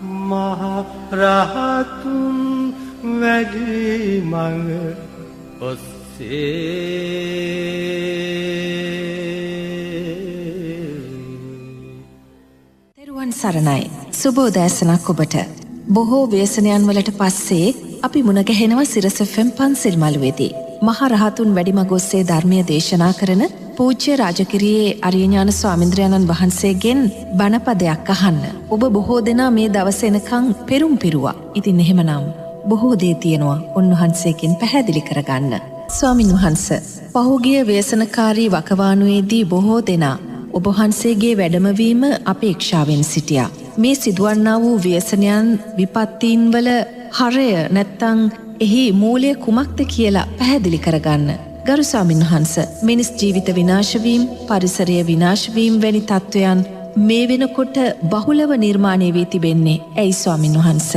මහ රහතුන් වැඩි මඟ ඔස්සේ. තෙරුවන් සරණයි. සුබ උදෑසනක් ඔබට. බොහෝ ව්‍යසනයන් වලට පස්සේ අපි මුණ ගැහෙනවා සිරස FM පන්සිල් මළුවේදී. මහ රහතුන් වැඩිමග ඔස්සේ ධර්මය දේශනා කරන පූජ්‍ය රාජකිරියේ අරියඥාන ස්වාමීන්ද්‍රයාණන් වහන්සේගෙන් බණපදයක් අහන්න. ඔබ බොහෝ දෙනා මේ දවස එනකන් පෙරුම් පිරුවා. ඉතින් එහෙමනම් බොහෝ දේ තියෙනවා උන්වහන්සේගෙන් පැහැදිලි කරගන්න. ස්වාමින් වහන්ස, පහුගිය ව්‍යසනකාරී වකවානුවේදී බොහෝ දෙනා ඔබ වහන්සේගේ වැඩමවීම අපේක්ෂාවෙන් සිටියා. මේ සිදුවන්නා වූ ව්‍යසනයන් විපත්තීන් වල හරය නැත්තං එහි මූලය කුමක්ද කියලා පැහැදිලි කරගන්න. ගරු ස්වාමින් වහන්ස, මිනිස් ජීවිත විනාශ වීම, පරිසරය විනාශ වීම වැනි තත්ත්වයන් මේ වෙනකොට බහුලව නිර්මාණය වී තිබෙන්නේ ඇයි ස්වාමින් වහන්ස?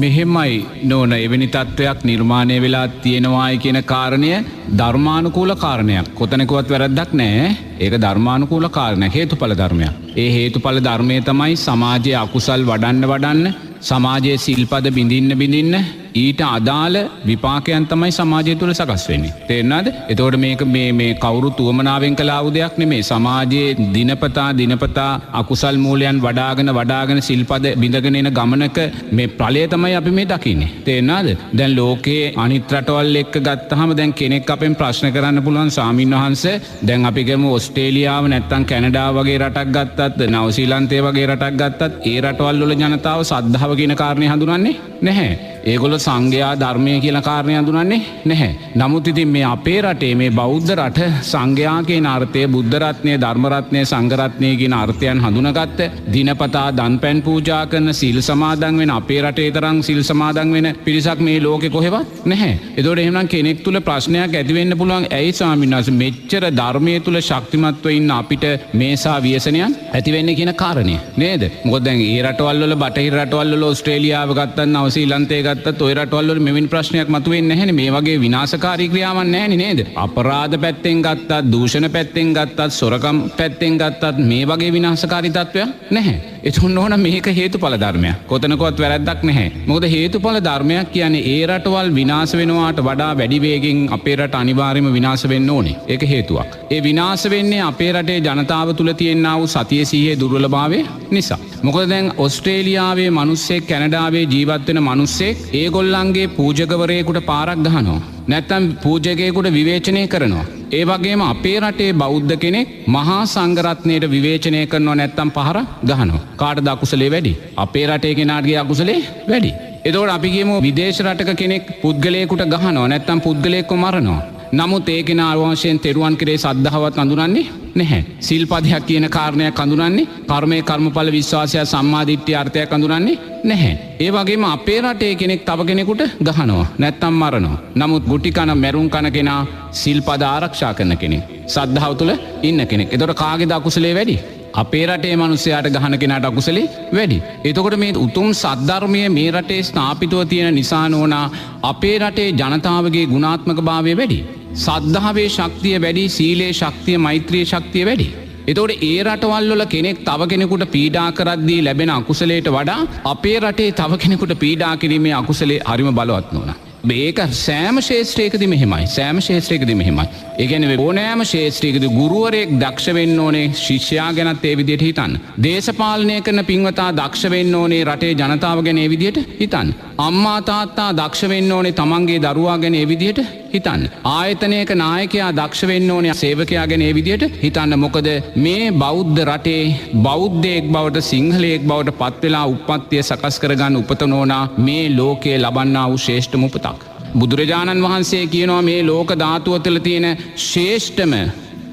මෙහෙමයි නෝන, එවැනි තත්ත්වයක් නිර්මාණය වෙලා තියෙනවායි කියන කාරණය ධර්මානුකූල කාරණයක්. කොතනකවත් වැරද්දක් නෑ. ඒක ධර්මානුකූල කාරණයක්, හේතුඵල ධර්මයක්. ඒ හේතුඵල ධර්මය තමයි සමාජයේ අකුසල් වඩන්න වඩන්න, සමාජයේ සිල්පද බිඳින්න බිඳින්න ඊට අදාළ විපාකයන් තමයි සමාජය තුළ සකස් වෙන්නේ. තේරෙනවද? එතකොට මේක මේ කවුරුත් උවමනාවෙන් කළ ආවු දෙයක් නෙමෙයි. සමාජයේ දිනපතා දිනපතා අකුසල් මූලයන් වඩාගෙන වඩාගෙන සිල්පද බිඳගෙන එන ගමනක මේ ඵලය තමයි අපි මේ දකින්නේ. තේරෙනවද? දැන් ලෝකයේ අනිත් රටවල් එක්ක ගත්තාම දැන් කෙනෙක් අපෙන් ප්‍රශ්න කරන්න පුළුවන් ස්වාමින් වහන්සේ, දැන් අපි ගමු ඕස්ට්‍රේලියාව නැත්තම් කැනඩාව වගේ රටක් ගත්තත්, නවසීලන්තය වගේ රටක් ගත්තත්, ඒ රටවල් වල ජනතාව සද්ධාව කියන කාරණේ හඳුනන්නේ නැහැ. ඒගොල්ලෝ සංඝයා ධර්මය කියන කාරණය හඳුනන්නේ නැහැ. නමුත් ඉතින් මේ අපේ රටේ මේ බෞද්ධ රට සංඝයා කියන අර්ථය, බුද්ධ රත්නය, ධර්ම රත්නය, සංඝ රත්නය කියන අර්ථයන් හඳුනාගත්ත, දිනපතා දන්පැන් පූජා කරන, සීල් සමාදන් වෙන අපේ රටේ තරම් සීල් සමාදන් වෙන පිරිසක් මේ ලෝකේ කොහෙවත් නැහැ. ඒතකොට එහෙනම් කෙනෙක් තුල ප්‍රශ්නයක් ඇති වෙන්න පුළුවන්, ඇයි ස්වාමීන් වහන්සේ මෙච්චර ධර්මයේ තුල ශක්තිමත්ව ඉන්න අපිට මේසා ව්‍යසනයන් ඇති වෙන්නේ කියන කාරණය නේද? මොකද දැන් ඒ රටවල් වල, බටහිර රටවල් වල, ඕස්ට්‍රේලියාව ගත්තත්, නවසීලන්තය ගත්තත් ඔය රටවල් වල මෙවැනි ප්‍රශ්නයක් මතුවෙන්නේ නැහැනේ. මේ වගේ විනාශකාරී ක්‍රියාවක් නැහැනේ නේද? අපරාධ පැත්තෙන් ගත්තත්, දූෂණ පැත්තෙන් ගත්තත්, සොරකම් පැත්තෙන් ගත්තත් මේ වගේ විනාශකාරී තත්ත්වයක් නැහැ. එතකොට ඕන මේක හේතුඵල ධර්මයක්. කොතනකවත් වැරද්දක් නැහැ. මොකද හේතුඵල ධර්මයක් කියන්නේ ඒ රටවල් විනාශ වෙනවාට වඩා වැඩි වේගෙන් අපේ රට අනිවාර්යයෙන්ම විනාශ වෙන්න ඕනේ. ඒක හේතුවක්. ඒ විනාශ වෙන්නේ අපේ රටේ ජනතාව තුල තියෙනා වූ සතිය සිහියේ දුර්වලභාවය නිසා. මොකද දැන් ඕස්ට්‍රේලියාවේ මිනිස්සෙක්, කැනඩාවේ ජීවත් වෙන මිනිස්සෙක් ඒගොල්ලන්ගේ පූජකවරයෙකුට පාරක් ගහනවා. නැත්තම් පූජකයෙකුට විවේචනය කරනවා. ඒ වගේම අපේ රටේ බෞද්ධ කෙනෙක් මහා සංඝරත්නයට විවේචනය කරනවා නැත්තම් පහර ගහනවා. කාටද අකුසලේ වැඩි? අපේ රටේ කෙනාටගේ අකුසලේ වැඩි. එතකොට අපි කියමු විදේශ රටක කෙනෙක් පුද්ගලයෙකුට ගහනවා නැත්තම් පුද්ගලයෙක්ව මරනවා. නමුත් ඒ කෙනා වශයෙන් තෙරුවන් කෙරේ සද්ධාවත් අඳුනන්නේ නැහැ. සිල්පදයක් කියන කාරණයක් අඳුනන්නේ, කර්මයේ කර්මඵල විශ්වාසය සම්මාදිට්ඨිය අර්ථයක් අඳුනන්නේ නැහැ. ඒ වගේම අපේ රටේ කෙනෙක් තව කෙනෙකුට ගහනවා නැත්තම් මරනවා. නමුත් ගුටි කන මැරුම් කන කෙනා සිල්පද ආරක්ෂා කරන කෙනෙක්. සද්ධාව තුළ ඉන්න කෙනෙක්. එතකොට කාගේද අකුසලයේ වැඩි? අපේ රටේ මිනිස්සයාට ගහන කෙනාට අකුසලේ වැඩි. එතකොට මේ උතුම් සද්ධර්මය මේ රටේ ස්ථාපිතව තියෙන නිසා නෝනා අපේ රටේ ජනතාවගේ ගුණාත්මක භාවය වැඩි. සද්ධාවේ ශක්තිය වැඩි, සීලේ ශක්තිය, මෛත්‍රියේ ශක්තිය වැඩි. එතකොට ඒ රටවල් වල කෙනෙක් තව කෙනෙකුට පීඩා කරද්දී ලැබෙන අකුසලයට වඩා අපේ රටේ තව කෙනෙකුට පීඩා කිරීමේ අකුසලේ හරිම බලවත් නෝනා. මේක සෑම ක්ෂේත්‍රයකදී මෙහෙමයි. සෑම ක්ෂේත්‍රයකදී මෙහෙමයි. ඒ කියන්නේ ඕනෑම ක්ෂේත්‍රයකදී ගුරුවරයෙක් දක්ෂ වෙන්න ඕනේ ශිෂ්‍යයා ගැනත් ඒ විදිහට හිතන්න. දේශපාලනය කරන පින්වතා දක්ෂ වෙන්න ඕනේ රටේ ජනතාව ගැන ඒ විදිහට හිතන්න. අම්මා තාත්තා දක්ෂ වෙන්න ඕනේ තමන්ගේ දරුවා ගැන ඒ විදිහට හිතන්න. ආයතනයක නායකයා දක්ෂ වෙන්න ඕනේ සේවකයා ගැන ඒ විදිහට හිතන්න. මොකද මේ බෞද්ධ රටේ බෞද්ධයෙක් බවට සිංහලයෙක් බවට පත් වෙලා උප්පත්තිය සකස් කරගන්න උපත නෝනා මේ ලෝකයේ ලබන්නා වූ ශ්‍රේෂ්ඨම උපතක්. බුදුරජාණන් වහන්සේ කියනවා මේ ලෝක ධාතුව තුළ තියෙන ශ්‍රේෂ්ඨම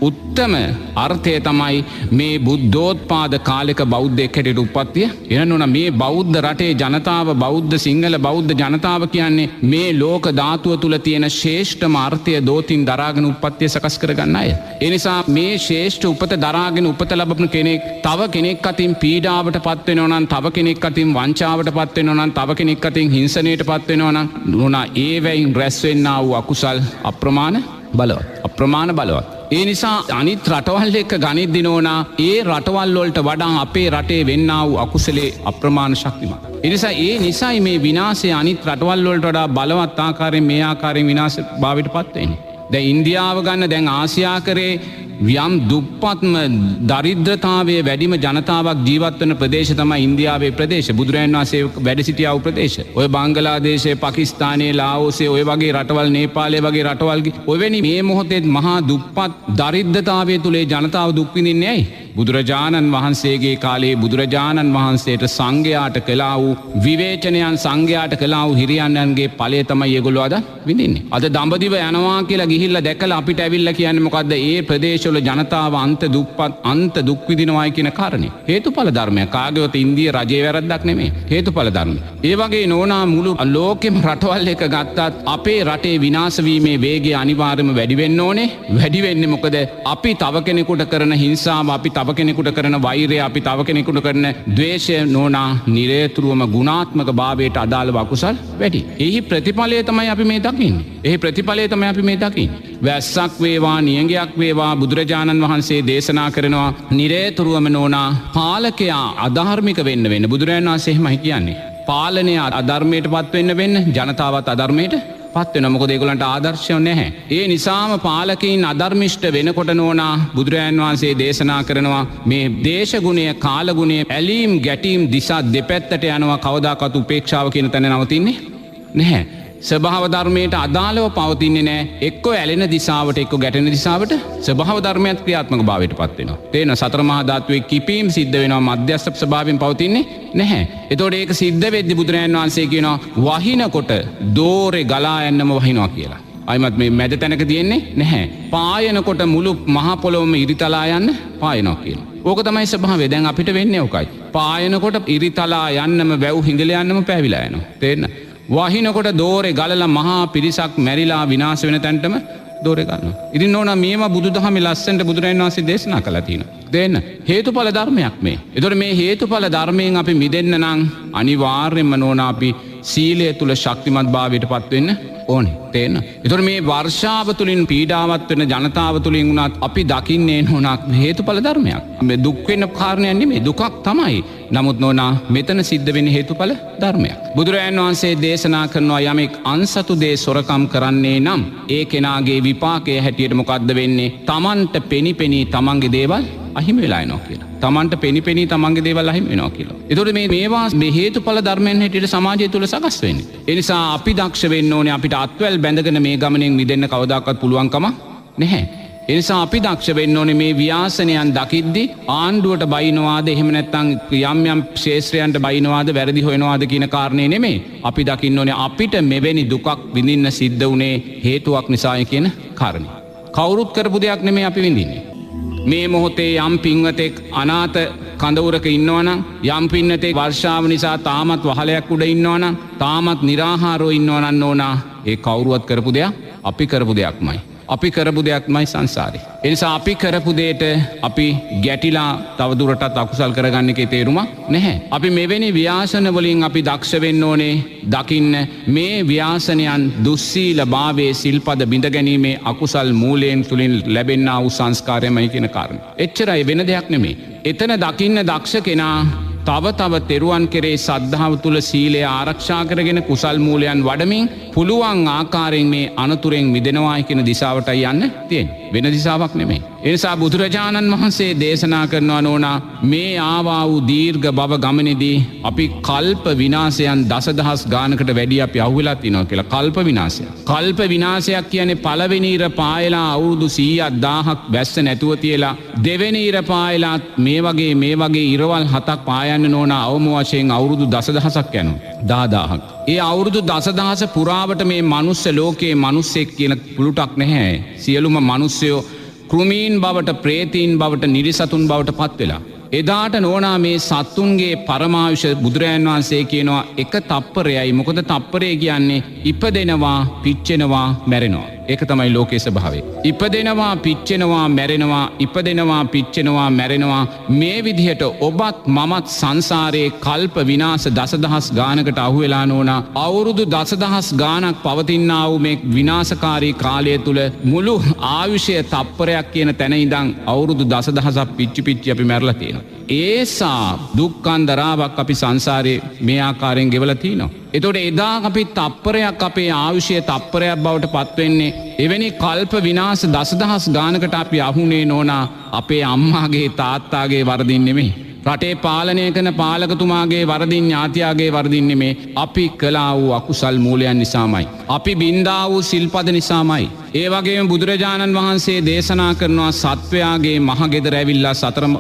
උත්තම අර්ථය තමයි මේ බුද්ධෝත්පාද කාලෙක බෞද්ධයෙක් හැටියට උප්පත්තිය එන ඕන. මේ බෞද්ධ රටේ ජනතාව, බෞද්ධ සිංහල බෞද්ධ ජනතාව කියන්නේ මේ ලෝක ධාතුව තුළ තියෙන ශ්‍රේෂ්ඨම අර්ථය දෝතින් දරාගෙන උප්පත්තිය සකස් කරගන්න අය. ඒ නිසා මේ ශ්‍රේෂ්ඨ උපත දරාගෙන උපත ලැබපු කෙනෙක් තව කෙනෙක් අතින් පීඩාවට පත් වෙනවා නම්, තව කෙනෙක් අතින් වංචාවට පත් වෙනවා නම්, තව කෙනෙක් අතින් හිංසනයට පත් වෙනවා නම් නෝනා ඒවැයින් රැස් වෙන්නා වූ අකුසල් අප්‍රමාණ බලවත්. අප්‍රමාණ බලවත්. ඒ නිසා අනිත් රටවල් එක්ක ගනිද්දි නෝනා ඒ රටවල් වලට වඩා අපේ රටේ වෙන්නා වූ අකුසලයේ අප්‍රමාණ ශක්තිමත්. ඒ නිසා ඒ නිසායි මේ විනාශය අනිත් රටවල් වලට වඩා බලවත් ආකාරයෙන් මේ ආකාරයෙන් විනාශ භාවයට පත් වෙන්නේ. දැන් ඉන්දියාව ගන්න, දැන් ආසියාකරේ යම් දුප්පත්ම දරිද්‍රතාවයේ වැඩිම ජනතාවක් ජීවත් වෙන ප්‍රදේශ තමයි ඉන්දියාවේ ප්‍රදේශ. බුදුරජාණන් වහන්සේ වැඩ සිටියා වූ ප්‍රදේශ. ඔය බංගලාදේශය, පාකිස්තානය, ලාઓසය ඔය වගේ රටවල්, නේපාලය වගේ රටවල් ඔයවැනි මේ මොහොතේ මහා දුප්පත් දරිද්‍රතාවය තුල ඒ ජනතාව දුක් විඳින්නේ ඇයි? බුදුරජාණන් වහන්සේගේ කාලේ බුදුරජාණන් වහන්සේට සංඝයාට කළා වූ විවේචනයන්, සංඝයාට කළා වූ හිරියන්නන්ගේ ඵලය තමයි ඒගොල්ලෝ අද විඳින්නේ. අද දඹදිව යනවා කියලා ගිහිල්ලා දැකලා අපිට ඇවිල්ලා කියන්නේ මොකද්ද? ඒ ප්‍රදේශවල ජනතාව අන්ත දුප්පත්, අන්ත දුක් විඳිනවායි කියන කාරණේ. හේතුඵල ධර්මයක්. කාගේවත් ඉන්දිය රජයේ වැරද්දක් නෙමෙයි. හේතුඵල ධර්ම. ඒ වගේ නෝනා මුළු ලෝකෙම රටවල් එක ගත්තත් අපේ රටේ විනාශ වීමේ වේගය අනිවාර්යයෙන්ම වැඩි වෙන්න ඕනේ. වැඩි වෙන්නේ මොකද? අපි තව කෙනෙකුට කරන හිංසාව, අපි තව කෙනෙකුට කරන වෛරය, අපි තව කෙනෙකුට කරන ද්වේෂය නෝනා නිරේතුරුවම ගුණාත්මක භාවයට අදාළව අකුසල් වැඩි. එහි ප්‍රතිඵලය තමයි අපි මේ දකින්නේ. එහි ප්‍රතිඵලය තමයි අපි මේ දකින්නේ. වැස්සක් වේවා, නියඟයක් වේවා, බුදුරජාණන් වහන්සේ දේශනා කරනවා නිරේතුරුවම නෝනා පාලකයා අධාර්මික වෙන්න වෙන්න. බුදුරජාණන් වහන්සේ එහෙමයි කියන්නේ. පාලනය අධර්මයට පත් වෙන්න වෙන්න ජනතාවත් අධර්මයට පත් වෙනවා. මොකද ඒගොල්ලන්ට ආදර්ශයක් නැහැ. ඒ නිසාම පාලකයින් අධර්මිෂ්ඨ වෙනකොට නෝනා බුදුරජාණන් වහන්සේ දේශනා කරනවා මේ දේශගුණය, කාලගුණය, ඇලීම් ගැටීම් දිශා දෙපැත්තට යනවා. කවදාකවත් උපේක්ෂාව කියන තැන නවතින්නේ නැහැ. ස්වභාව ධර්මයට අදාළව පවතින්නේ නැහැ. එක්කෝ ඇලෙන දිශාවට, එක්කෝ ගැටෙන දිශාවට ස්වභාව ධර්මයක් ක්‍රියාත්මක භාවයට පත් වෙනවා. තේරෙනවද? සතර මහා ධාතුවේ කිපීම් සිද්ධ වෙනවා, මධ්‍යස්ථ ස්වභාවයෙන් පවතින්නේ නැහැ. එතකොට ඒක සිද්ධ වෙද්දි බුදුරජාණන් වහන්සේ කියනවා වහිනකොට දෝරේ ගලා යන්නම වහිනවා කියලා. අයිමත් මේ මැද තැනක තියෙන්නේ නැහැ. පායනකොට මුළු මහ පොළොවම ඉරිතලා යන්න පායනවා කියලා. ඕක තමයි ස්වභාවය. දැන් අපිට වෙන්නේ ඕකයි. පායනකොට ඉරිතලා යන්නම, වැව් හිඳලා යන්නම පෑවිලා යනවා. තේරෙනවද? වහිනකොට දෝරේ ගලලා මහා පිරිසක් මැරිලා විනාශ වෙන තැනටම දෝරේ ගන්නවා. ඉතින් නෝනා මේවා බුදුදහමේ ලස්සනට බුදුරජාණන් වහන්සේ දේශනා කළා තියෙනවා. දෙන්න හේතුඵල ධර්මයක් මේ. ඒතකොට මේ හේතුඵල ධර්මයෙන් අපි මිදෙන්න නම් අනිවාර්යයෙන්ම නෝනා අපි සීලය තුල ශක්තිමත් භාවයට පත් වෙන්න ඕනේ. තේන්න. ඒතකොට මේ වර්ෂාව තුලින් පීඩාවත් වෙන ජනතාව තුලින් වුණත් අපි දකින්නේ නෝනා හේතුඵල ධර්මයක්. මේ දුක් වෙන කාරණයක් නෙමෙයි, දුකක් තමයි. නමුත් නෝනා මෙතන සිද්ධ වෙන්නේ හේතුඵල ධර්මයක්. බුදුරජාණන් වහන්සේ දේශනා කරනවා යමෙක් අන්සතු දේ සොරකම් කරන්නේ නම් ඒ කෙනාගේ විපාකය හැටියට මොකද්ද වෙන්නේ? තමන්ට පෙනිපෙනී තමන්ගේ දේවල් අහිමි වෙලා යනවා කියලා. තමන්ට පෙනිපෙනී තමන්ගේ දේවල් අහිමි වෙනවා කියලා. ඒතකොට මේවා මේ හේතුඵල ධර්මයන් හැටියට සමාජය තුල සකස් වෙන්නේ. ඒ නිසා අපි දක්ෂ වෙන්න ඕනේ. අපිට අත්වැල් බැඳගෙන මේ ගමනෙන් මිදෙන්න කවදාකවත් පුළුවන්කම නැහැ. ඒ නිසා අපි දක්ෂ වෙන්න ඕනේ මේ ව්‍යාසනයන් දකිද්දි ආණ්ඩුවට බයිනවාද, එහෙම නැත්නම් යම් යම් ක්ෂේත්‍රයන්ට බයිනවාද, වැරදි හොයනවාද කියන කාරණේ නෙමෙයි. අපි දකින්න ඕනේ අපිට මෙවැනි දුකක් විඳින්න සිද්ධ වුණේ හේතුවක් නිසායි කියන කාරණේ. කවුරුත් කරපු දෙයක් නෙමෙයි අපි විඳින්නේ. මේ මොහොතේ යම් පින්වතෙක් අනාථ කඳවුරක ඉන්නවනම්, යම් පින්වතෙක් වර්ෂාව නිසා තාමත් වහලයක් උඩ ඉන්නවනම්, තාමත් නිරාහාරව ඉන්නවනම් නෝනා ඒ කවුරුවත් කරපු දෙයක් අපි කරපු දෙයක්මයි. අපි කරපු දෙයක්මයි සංසාරේ. ඒ නිසා අපි කරපු දෙයට අපි ගැටිලා තවදුරටත් අකුසල් කරගන්න එකේ තේරුමක් නැහැ. අපි මෙවැනි ව්‍යාසන වලින් අපි දක්ෂ වෙන්න ඕනේ දකින්න මේ ව්‍යාසනයන් දුස්සීල භාවයේ සිල්පද බිඳ ගැනීමේ අකුසල් මූලයෙන් තුලින් ලැබෙන්නා වූ සංස්කාරයමයි කියන කාරණය. එච්චරයි, වෙන දෙයක් නෙමෙයි. එතන දකින්න දක්ෂ කෙනා තව තව තෙරුවන් කෙරේ සද්ධාව තුළ සීලය ආරක්ෂා කරගෙන කුසල් මූලයන් වඩමින් පුළුවන් ආකාරයෙන් මේ අනතුරෙන් මිදෙනවායි කියන දිශාවටයි යන්න තියෙන්නේ. වෙන දිශාවක් නෙමෙයි. ඒ නිසා බුදුරජාණන් වහන්සේ දේශනා කරනවා නෝනා මේ ආවා වූ දීර්ඝ භව ගමනේදී අපි කල්ප විනාශයන් දසදහස් ගානකට වැඩි අපි අහුවෙලා තිනවා කියලා. කල්ප විනාශයක්. කල්ප විනාශයක් කියන්නේ පළවෙනි ඉර පායලා අවුරුදු 100ක් 1000ක් වැස්ස නැතුව තියලා දෙවෙනි ඉර පායලා මේ වගේ ඉරවල් හතක් පායන්න නෝනා අවම වශයෙන් අවුරුදු දසදහසක් යනවා. 10,000ක්. ඒ අවුරුදු දසදහස පුරාවට මේ මනුස්ස ලෝකයේ මනුස්සෙක් කියන පුළුටක් නැහැ. සියලුම මනුස්සයෝ කෘමීන් බවට, ප්‍රේතීන් බවට, නිරිසතුන් බවට පත් වෙලා. එදාට නෝනා මේ සත්තුන්ගේ පරමායුෂ බුදුරජාන් වහන්සේ කියනවා එක තප්පරයයි. මොකද තප්පරය කියන්නේ ඉපදෙනවා, පිච්චෙනවා, මැරෙනවා. ඒක තමයි ලෝකයේ ස්වභාවය. ඉපදෙනවා, පිච්චෙනවා, මැරෙනවා, ඉපදෙනවා, පිච්චෙනවා, මැරෙනවා. මේ විදිහට ඔබත් මමත් සංසාරයේ කල්ප විනාශ දසදහස් ගානකට අහු වෙලා නෝනා. අවුරුදු දසදහස් ගානක් පවතිනා වූ මේ විනාශකාරී කාලය තුල මුළු ආයුෂය තප්පරයක් කියන තැන ඉඳන් අවුරුදු දසදහසක් පිච්චි පිච්චි අපි මැරලා තියෙනවා. ඒසා දුක්ඛන්දරාවක් අපි සංසාරේ මේ ආකාරයෙන් ගෙවලා තිනවා. එතකොට එදා අපි තප්පරයක් අපේ ආයුෂය තප්පරයක් බවට පත් වෙන්නේ එවැනි කල්ප විනාශ දසදහස් ගානකට අපි අහුනේ නෝනා අපේ අම්මාගේ තාත්තාගේ වරදින් නෙමෙයි. රටේ පාලනය කරන පාලකතුමාගේ වරදින් ඥාතියාගේ වරදින් නෙමෙයි. අපි කළා වූ අකුසල් මූලයන් නිසාමයි. අපි බින්දා වූ සිල්පද නිසාමයි. ඒ වගේම බුදුරජාණන් වහන්සේ දේශනා කරනවා සත්වයාගේ මහගෙදර ඇවිල්ලා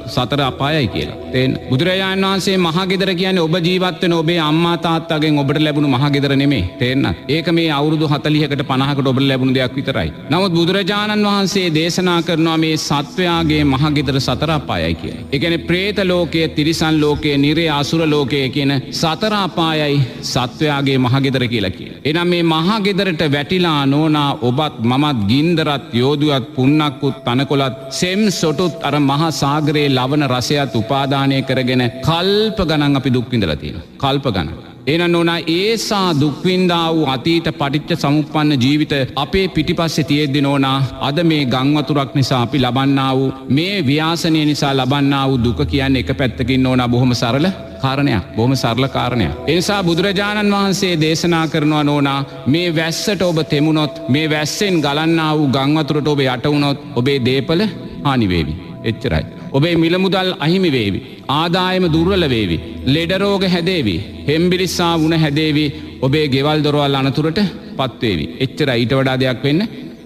සතර අපායයි කියලා. තේරෙනවද? බුදුරජාණන් වහන්සේ මහගෙදර කියන්නේ ඔබ ජීවත් වෙන ඔබේ අම්මා තාත්තාගෙන් ඔබට ලැබුණු මහගෙදර නෙමෙයි. තේරෙනවද? ඒක මේ අවුරුදු 40කට 50කට ඔබට ලැබුණු දෙයක් විතරයි. නමුත් බුදුරජාණන් වහන්සේ දේශනා කරනවා මේ සත්වයාගේ මහගෙදර සතර අපායයි කියලා. ඒ කියන්නේ ප්‍රේත ලෝකය, තිරිසන් ලෝකය, නිරය, අසුර ලෝකය කියන සතර අපායයි සත්වයාගේ මහගෙදර කියලා කියනවා. එහෙනම් මේ මහගෙදරට වැටිලා නෝනා ඔබත් මමත් ගින්දරත් යෝදුවත් පුන්නක්කුත් තනකොළත් සෙම් සොටුත් අර මහා සාගරයේ ලවණ රසයත් උපාදානය කරගෙන කල්ප ගණන් අපි දුක් විඳලා තියෙනවා. කල්ප ගණන්. එහෙනම් නෝනා ඒසා දුක් විඳා වූ අතීත පටිච්ච සමුප්පන්න ජීවිත අපේ පිටිපස්සේ තියෙද්දි නෝනා අද මේ ගම් වතුරක් නිසා අපි ලබන්නා වූ මේ ව්‍යාසනය නිසා ලබන්නා වූ දුක කියන්නේ එක පැත්තකින් නෝනා බොහොම සරල කාරණයක්. බොහොම සරල කාරණයක්. ඒ නිසා බුදුරජාණන් වහන්සේ දේශනා කරනවා නෝනා මේ වැස්සට ඔබ තෙමුණොත්, මේ වැස්සෙන් ගලන්නා වූ ගම් වතුරට ඔබ යට වුණොත් ඔබේ දේපල හානි වේවි. එච්චරයි. ඔබේ මිල මුදල් අහිමි වේවි. ආදායම දුර්වල වේවි. ලෙඩ රෝග හැදේවි. හෙම්බිරිස්සා වුණ හැදේවි. ඔබේ ගෙවල් දොරවල් අනතුරට පත් වේවි. එච්චරයි. ඊට වඩා දෙයක් වෙන්න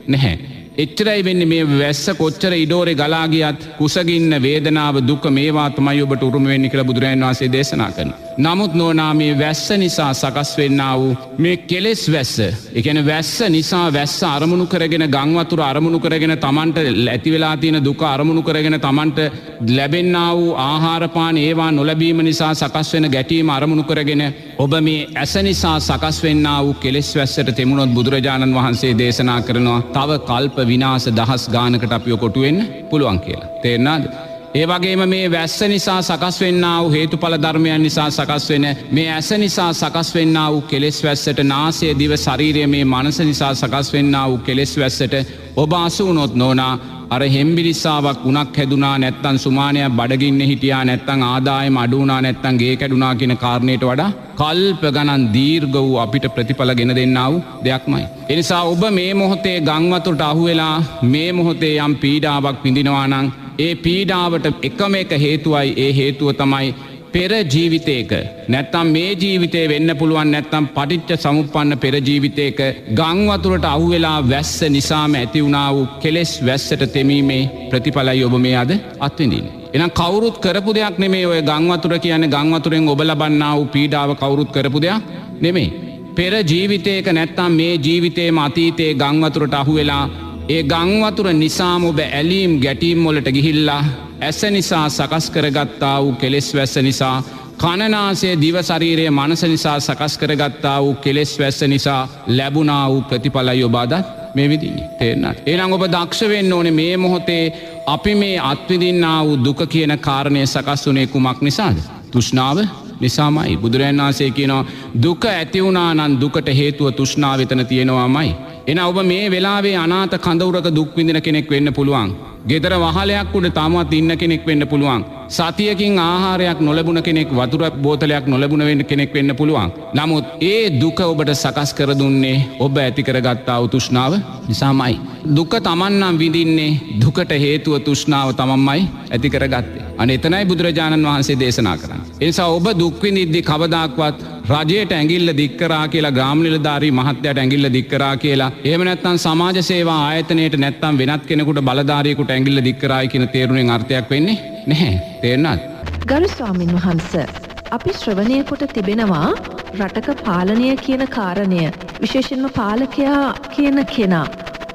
නැහැ. එච්චරයි වෙන්නේ. මේ වැස්ස කොච්චර ඉඩෝරේ ගලා ගියත් කුසගින්න, වේදනාව, දුක මේවා තමයි ඔබට උරුම වෙන්නේ කියලා බුදුරජාණන් වහන්සේ දේශනා කරනවා. නමුත් නෝනා මේ වැස්ස නිසා සකස් වෙන්නා වූ මේ කෙලෙස් වැස්ස, ඒ කියන්නේ වැස්ස නිසා වැස්ස අරමුණු කරගෙන, ගම් වතුර අරමුණු කරගෙන, Tamanට ඇති වෙලා තියෙන දුක අරමුණු කරගෙන, Tamanට ලැබෙන්නා වූ ආහාර පාන ඒවා නොලැබීම නිසා සකස් වෙන ගැටීම අරමුණු කරගෙන ඔබ මේ ඇස නිසා සකස් වෙන්නා වූ කෙලෙස් වැස්සට තෙමුණොත් බුදුරජාණන් වහන්සේ දේශනා කරනවා තව කල්ප විනාශ දහස් ගානකට අපිව කොටු වෙන්න පුළුවන් කියලා. තේරෙනවද? ඒ වගේම මේ වැස්ස නිසා සකස් වෙන්නා වූ හේතුඵල ධර්මයන් නිසා සකස් වෙන මේ ඇස නිසා සකස් වෙන්නා වූ කෙලෙස් වැස්සට, නාසය, දිව, ශරීරය මේ මනස නිසා සකස් වෙන්නා වූ කෙලෙස් වැස්සට ඔබ අසු වුණොත් නෝනා අර හෙම්බිරිස්සාවක් උණක් හැදුනා නැත්තම් සුමානයක් බඩගින්න හිටියා නැත්තම් ආදායම අඩු වුණා නැත්තම් ගේ කැඩුනා කියන කාරණයට වඩා කල්ප ගණන් දීර්ඝ වූ අපිට ප්‍රතිඵල ගෙන දෙන්නා වූ දෙයක්මයි. ඒ නිසා ඔබ මේ මොහොතේ ගම් වතුරට අහු වෙලා මේ මොහොතේ යම් පීඩාවක් විඳිනවා නම් ඒ පීඩාවට එකම එක හේතුවයි. ඒ හේතුව තමයි පෙර ජීවිතයක නැත්තම් මේ ජීවිතේ වෙන්න පුළුවන් නැත්තම් පටිච්ච සමුප්පන්න පෙර ජීවිතයක ගම් වතුරට අහු වෙලා වැස්ස නිසාම ඇති වුණා වූ කෙලෙස් වැස්සට තෙමීමේ ප්‍රතිඵලයි ඔබ මේ අද අත්විඳින්නේ. එහෙනම් කවුරුත් කරපු දෙයක් නෙමෙයි ඔය ගම් වතුර කියන්නේ. ගම් වතුරෙන් ඔබ ලබන්නා වූ පීඩාව කවුරුත් කරපු දෙයක් නෙමෙයි. පෙර ජීවිතයක නැත්තම් මේ ජීවිතේම අතීතයේ ගම් වතුරට අහු වෙලා ඒ ගම් වතුර නිසාම ඔබ ඇලීම් ගැටීම් වලට ගිහිල්ලා ඇස නිසා සකස් කරගත්තා වූ කෙලෙස් වැස්ස නිසා, කන, නාසය, දිව, ශරීරය, මනස නිසා සකස් කරගත්තා වූ කෙලෙස් වැස්ස නිසා ලැබුණා වූ ප්‍රතිඵලයි ඔබ අදත් මේ විඳින්නේ. තේරෙනවද? එහෙනම් ඔබ දක්ෂ වෙන්න ඕනේ මේ මොහොතේ අපි මේ අත්විඳින්නා වූ දුක කියන කාරණය සකස් වුණේ කුමක් නිසාද? තෘෂ්ණාව නිසාමයි. බුදුරජාණන් වහන්සේ කියනවා දුක ඇති වුණා නම් දුකට හේතුව තෘෂ්ණාව එතන තියෙනවාමයි. එහෙනම් ඔබ මේ වෙලාවේ අනාථ කඳවුරක දුක් විඳින කෙනෙක් වෙන්න පුළුවන්. ගෙදර වහලයක් උඩ තාමත් ඉන්න කෙනෙක් වෙන්න පුළුවන්. සතියකින් ආහාරයක් නොලැබුණ කෙනෙක්, වතුර බෝතලයක් නොලැබුණ වෙන්න කෙනෙක් වෙන්න පුළුවන්. නමුත් ඒ දුක ඔබට සකස් කර දුන්නේ ඔබ ඇති කරගත්තා වූ තෘෂ්ණාව නිසාමයි. දුක තමන් නම් විඳින්නේ දුකට හේතුව තෘෂ්ණාව තමන්මයි ඇති කරගත්තේ. අනේ එතනයි බුදුරජාණන් වහන්සේ දේශනා කරන්නේ. ඒ නිසා ඔබ දුක් විඳිද්දී කවදාක්වත් රජයට ඇඟිල්ල දික් කරා කියලා, ග්‍රාම නිලධාරී මහත්තයාට ඇඟිල්ල දික් කරා කියලා, එහෙම නැත්නම් සමාජ සේවා ආයතනයට නැත්නම් වෙනත් කෙනෙකුට බලධාරියෙකුට ඇඟිල්ල දික් කරායි කියන තේරුමෙන් අර්ථයක් වෙන්නේ නැහැ. තේරුණාද? ගරු ස්වාමින් වහන්සේ, අපි ශ්‍රවණය කොට තිබෙනවා රටක පාලනය කියන කාරණය, විශේෂයෙන්ම පාලකයා කියන කෙනා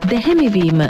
දැහැමිවීම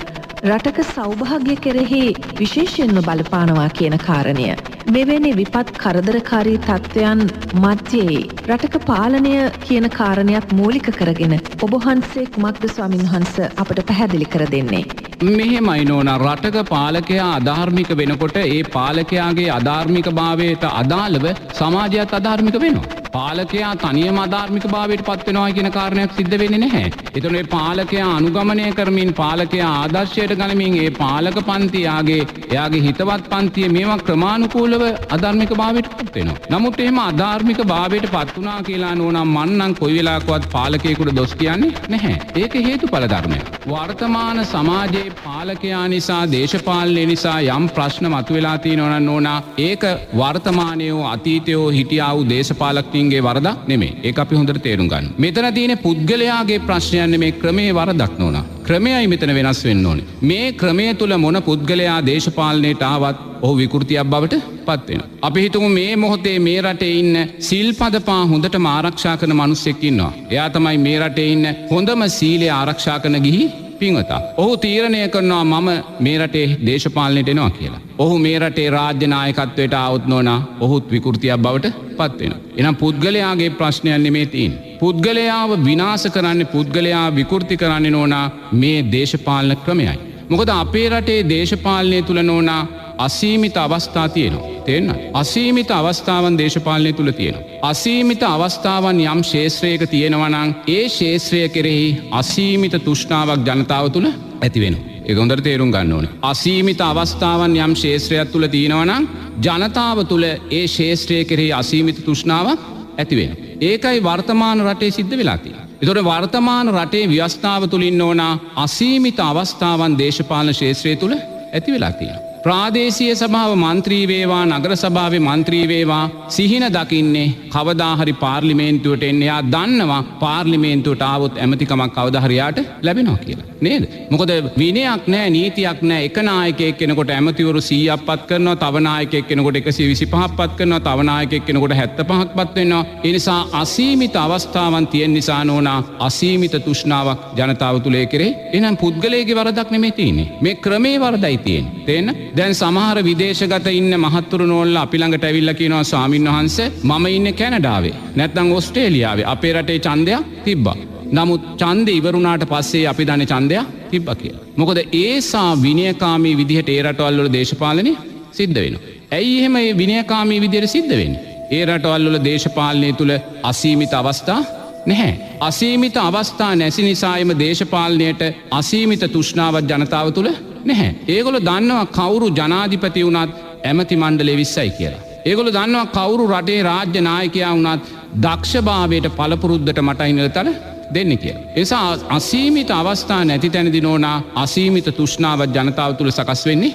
රටක සෞභාග්‍ය කෙරෙහි විශේෂයෙන්ම බලපානවා කියන කාරණය. මෙවැනි විපත් කරදරකාරී තත්ත්වයන් මැද්දේ රටක පාලනය කියන කාරණයක් මූලික කරගෙන ඔබ වහන්සේ කුමක්ද ස්වාමීන් වහන්සේ අපට පැහැදිලි කර දෙන්නේ? මෙහෙමයි නෝනා, රටක පාලකයා අධාර්මික වෙනකොට ඒ පාලකයාගේ අධාර්මික භාවයට අදාළව සමාජයත් අධාර්මික වෙනවා. පාලකයා තනියම අධාර්මික භාවයට පත් වෙනවා කියන කාරණයක් සිද්ධ වෙන්නේ නැහැ. එතකොට මේ පාලකයා අනුගමනය කරමින්, පාලකයා ආදර්ශයට ගනිමින් ඒ පාලක පන්තියාගේ එයාගේ හිතවත් පන්තිය මේවා ක්‍රමානුකූලව අධාර්මික භාවයට පත් වෙනවා. නමුත් එහෙම අධාර්මික භාවයට පත් වුණා කියලා නෝනා මං නම් කොයි වෙලාවකවත් පාලකයෙකුට දොස් කියන්නේ නැහැ. ඒක හේතුඵල ධර්මයක්. වර්තමාන සමාජයේ පාලකයා නිසා, දේශපාලනය නිසා යම් ප්‍රශ්න මතුවෙලා තියෙනවා නම් නෝනා ඒක වර්තමානයේ හෝ අතීතයේ හෝ හිටියා වූ දේශපාලකයින්ගේ වරදක් නෙමෙයි. ඒක අපි හොඳට තේරුම් ගන්න. මෙතන තියෙන පුද්ගලයාගේ ප්‍රශ්නයක් නෙමෙයි, ක්‍රමයේ වරදක් නෝනා. ක්‍රමයයි මෙතන වෙනස් වෙන්න ඕනේ. මේ ක්‍රමය තුල මොන පුද්ගලයා දේශපාලනයට ආවත් ඔහු විකෘතියක් බවට පත් වෙනවා. අපි හිතමු මේ මොහොතේ මේ රටේ ඉන්න සිල්පද පහ හොඳටම ආරක්ෂා කරන මිනිස්සෙක් ඉන්නවා. එයා තමයි මේ රටේ ඉන්න හොඳම සීලය ආරක්ෂා කරන ගිහි පින්වතා. ඔහු තීරණය කරනවා මම මේ රටේ දේශපාලනයට එනවා කියලා. ඔහු මේ රටේ රාජ්‍ය නායකත්වයට ආවොත් නෝනා ඔහුත් විකෘතියක් බවට පත් වෙනවා. එහෙනම් පුද්ගලයාගේ ප්‍රශ්නයක් නෙමෙයි තියෙන්නේ. පුද්ගලයාව විනාශ කරන්නේ, පුද්ගලයා විකෘති කරන්නේ නෝනා මේ දේශපාලන ක්‍රමයයි. මොකද අපේ රටේ දේශපාලනය තුල නෝනා අසීමිත අවස්ථා තියෙනවා. තේරෙනවද? අසීමිත අවස්ථාවන් දේශපාලනය තුල තියෙනවා. අසීමිත අවස්ථාවන් යම් ක්ෂේත්‍රයක තියෙනවා නම් ඒ ක්ෂේත්‍රය කෙරෙහි අසීමිත තෘෂ්ණාවක් ජනතාව තුල ඇති වෙනවා. ඒක හොඳට තේරුම් ගන්න ඕනේ. අසීමිත අවස්ථාවන් යම් ක්ෂේත්‍රයක් තුල තියෙනවා නම් ජනතාව තුල ඒ ක්ෂේත්‍රය කෙරෙහි අසීමිත තෘෂ්ණාවක් ඇති වෙනවා. ඒකයි වර්තමාන රටේ සිද්ධ වෙලා තියෙන්නේ. ඒතකොට වර්තමාන රටේ ව්‍යවස්ථාව තුලින් ඕනා අසීමිත අවස්ථාවන් දේශපාලන ක්ෂේත්‍රය තුල ඇති වෙලා තියෙනවා. ප්‍රාදේශීය සභාව මන්ත්‍රී වේවා, නගර සභාවේ මන්ත්‍රී වේවා, සිහින දකින්නේ කවදා හරි පාර්ලිමේන්තුවට එන්න. එයා දන්නවා පාර්ලිමේන්තුවට ආවොත් ඇමතිකමක් කවදා හරි යාට ලැබෙනවා කියලා. නේද? මොකද විනයක් නෑ, නීතියක් නෑ. එක නායකයෙක් කෙනෙකුට ඇමතිවරු 100ක් පත් කරනවා, තව නායකයෙක් කෙනෙකුට 125ක් පත් කරනවා, තව නායකයෙක් කෙනෙකුට 75ක් පත් වෙනවා. ඒ නිසා අසීමිත අවස්ථාවන් තියෙන නිසා නෝනා අසීමිත තෘෂ්ණාවක් ජනතාව තුළ ඒ කෙරෙහි. එහෙනම් පුද්ගලයාගේ වරදක් නෙමෙයි තියෙන්නේ. මේ ක්‍රමේ වරදයි තියෙන්නේ. තේරෙනවද? දැන් සමහර විදේශගත ඉන්න මහත්තුරු නෝන්ලා අපි ළඟට ඇවිල්ලා කියනවා ස්වාමින් වහන්සේ මම ඉන්නේ කැනඩාවේ නැත්නම් ඕස්ට්‍රේලියාවේ, අපේ රටේ ඡන්දයක් තිබ්බා. නමුත් ඡන්දේ ඉවරුණාට පස්සේ අපි දන්නේ ඡන්දයක් තිබ්බා කියලා. මොකද ඒසා විනයකාමී විදිහට ඒ රටවල් වල දේශපාලනය සිද්ධ වෙනවා. ඇයි එහෙම මේ විනයකාමී විදිහට සිද්ධ වෙන්නේ? ඒ රටවල් වල දේශපාලනය තුල අසීමිත අවස්ථා නැහැ. අසීමිත අවස්ථා නැසි නිසා එම දේශපාලනයට අසීමිත තෘෂ්ණාවක් ජනතාව තුල නැහැ. ඒගොල්ලෝ දන්නවා කවුරු ජනාධිපති වුණත් ඇමති මණ්ඩලය 20යි කියලා. ඒගොල්ලෝ දන්නවා කවුරු රටේ රාජ්‍ය නායකයා වුණත් දක්ෂභාවයට පළපුරුද්දට මටයි නිලතල දෙන්නේ කියලා. ඒ නිසා අසීමිත අවස්ථා නැති තැනදී නෝනා අසීමිත තෘෂ්ණාවක් ජනතාව තුල සකස් වෙන්නේ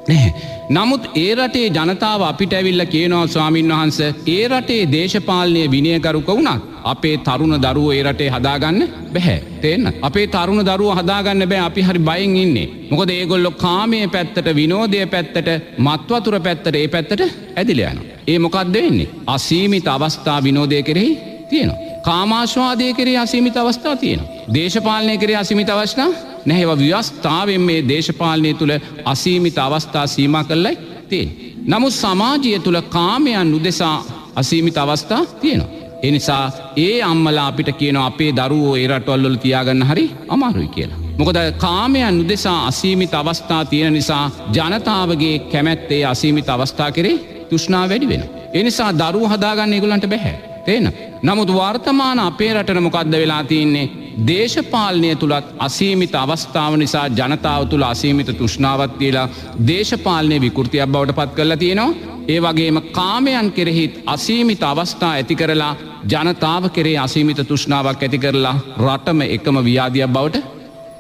නැහැ. නමුත් ඒ රටේ ජනතාව අපිට ඇවිල්ලා කියනවා ස්වාමින් වහන්සේ ඒ රටේ දේශපාලනය විනයගරුක වුණත් අපේ තරුණ දරුවෝ ඒ රටේ හදාගන්න බැහැ. තේරෙනවද? අපේ තරුණ දරුවෝ හදාගන්න බෑ. අපි හරි බයෙන් ඉන්නේ. මොකද ඒගොල්ලෝ කාමයේ පැත්තට, විනෝදයේ පැත්තට, මත්වතුර පැත්තට, ඒ පැත්තට ඇදිලා යනවා. ඒ මොකද්ද වෙන්නේ? අසීමිත අවස්ථා විනෝදය කෙරෙහි තියෙනවා. කාමාස්වාදය කෙරෙහි අසීමිත අවස්ථා තියෙනවා. දේශපාලනය කෙරෙහි අසීමිත අවස්ථා නැහැ. ඒවා ව්‍යවස්ථාවෙන් මේ දේශපාලනය තුල අසීමිත අවස්ථා සීමා කරලයි තියෙන්නේ. නමුත් සමාජය තුල කාමයන් උදෙසා අසීමිත අවස්ථා තියෙනවා. ඒ නිසා ඒ අම්මලා අපිට කියනවා අපේ දරුවෝ ඒ රටවල් වල තියාගන්න හරි අමාරුයි කියලා. මොකද කාමයන් උදෙසා අසීමිත අවස්ථා තියෙන නිසා ජනතාවගේ කැමැත්තේ අසීමිත අවස්ථා කෙරේ තෘෂ්ණාව වැඩි වෙනවා. ඒ නිසා දරුවෝ හදාගන්න ඒගොල්ලන්ට බැහැ. තේරෙනවද? නමුත් වර්තමාන අපේ රටට මොකද්ද වෙලා තියෙන්නේ? දේශපාලනය තුලත් අසීමිත අවස්ථාව නිසා ජනතාව තුල අසීමිත තෘෂ්ණාවක් තියලා දේශපාලනය විකෘතියක් බවට පත් කරලා තියෙනවා. ඒ වගේම කාමයන් කෙරෙහිත් අසීමිත අවස්ථා ඇති කරලා ජනතාව කෙරෙහි අසීමිත තෘෂ්ණාවක් ඇති කරලා රටම එකම ව්‍යාධියක් බවට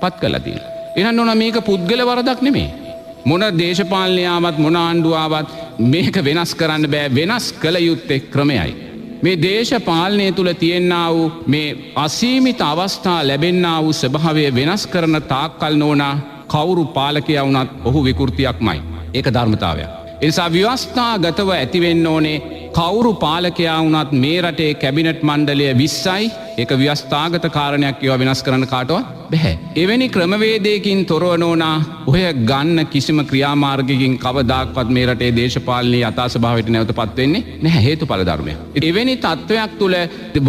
පත් කරලා තියෙනවා. එහෙනම් නෝනා මේක පුද්ගල වරදක් නෙමෙයි. මොන දේශපාලනය ආවත් මොන ආණ්ඩුව ආවත් මේක වෙනස් කරන්න බෑ. වෙනස් කළ යුත්තේ ක්‍රමයයි. මේ දේශපාලනය තුල තියෙනා වූ මේ අසීමිත අවස්ථා ලැබෙන්නා වූ ස්වභාවය වෙනස් කරන තාක්කල් නෝනා කවුරු පාලකයා වුණත් ඔහු විකෘතියක්මයි. ඒක ධර්මතාවයක්. ඒ නිසා ව්‍යවස්ථාගතව ඇති වෙන්න ඕනේ කවුරු පාලකයා වුණත් මේ රටේ කැබිනට් මණ්ඩලය 20යි. ඒක ව්‍යවස්ථාගත කාරණයක්, ඒවා වෙනස් කරන්න කාටවත් බැහැ. එවැනි ක්‍රමවේදයකින් තොරව නෝනා ඔය ගන්න කිසිම ක්‍රියාමාර්ගයකින් කවදාක්වත් මේ රටේ දේශපාලනයේ යථා ස්වභාවයට නැවතපත් වෙන්නේ නැහැ, හේතුඵල ධර්මයක්. එවැනි තත්ත්වයක් තුළ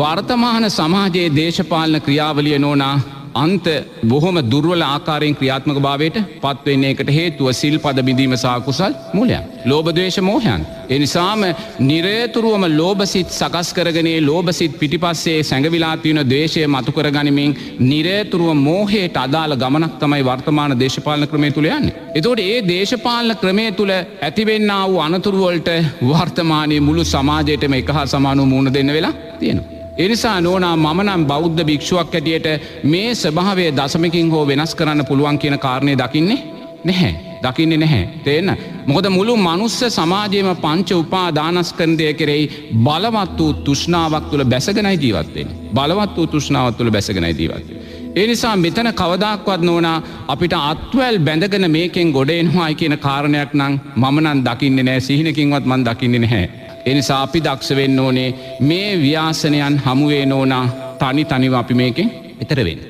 වර්තමාන සමාජයේ දේශපාලන ක්‍රියාවලිය නෝනා අන්ත බොහොම දුර්වල ආකාරයෙන් ක්‍රියාත්මක භාවයට පත් වෙන්නේ. ඒකට හේතුව සිල්පද බිඳීම සහ කුසල් මූලයන්. ලෝභ ද්වේෂ මෝහයන්. ඒ නිසාම නිරතුරුවම ලෝභසිත සකස් කරගෙන ඒ ලෝභසිත පිටිපස්සේ සැඟවිලා තියෙන ද්වේෂය මතු කරගනිමින් නිරතුරුව මෝහයට අදාළ ගමනක් තමයි වර්තමාන දේශපාලන ක්‍රමය තුල යන්නේ. එතකොට ඒ දේශපාලන ක්‍රමය තුල ඇතිවෙන්නා වූ අනතුරු වලට වර්තමානයේ මුළු සමාජයටම එක හා සමානව මුහුණ දෙන්න වෙලා තියෙනවා. ඒ නිසා නෝනා මම නම් බෞද්ධ භික්ෂුවක් හැටියට මේ ස්වභාවය දශමකින් හෝ වෙනස් කරන්න පුළුවන් කියන කාරණේ දකින්නේ නැහැ. දකින්නේ නැහැ. තේරෙන්න? මොකද මුළු මනුස්ස සමාජයේම පංච උපාදානස්කන්ධය කෙරෙහි බලවත් වූ තෘෂ්ණාවක් තුළ බැසගෙනයි ජීවත් වෙන්නේ. බලවත් වූ තෘෂ්ණාවක් තුළ බැසගෙනයි ජීවත් වෙන්නේ. ඒ නිසා මෙතන කවදාක්වත් නෝනා අපිට අත්වැල් බැඳගෙන මේකෙන් ගොඩ එනවායි කියන කාරණයක් නම් මම නම් දකින්නේ නැහැ. සිහිනකින්වත් මම දකින්නේ නැහැ. ඒ නිසා අපි දක්ෂ වෙන්න ඕනේ මේ ව්‍යාසනයන් හමුවේ නෝනා තනි තනිව අපි මේකෙන් ඈතර වෙන්න.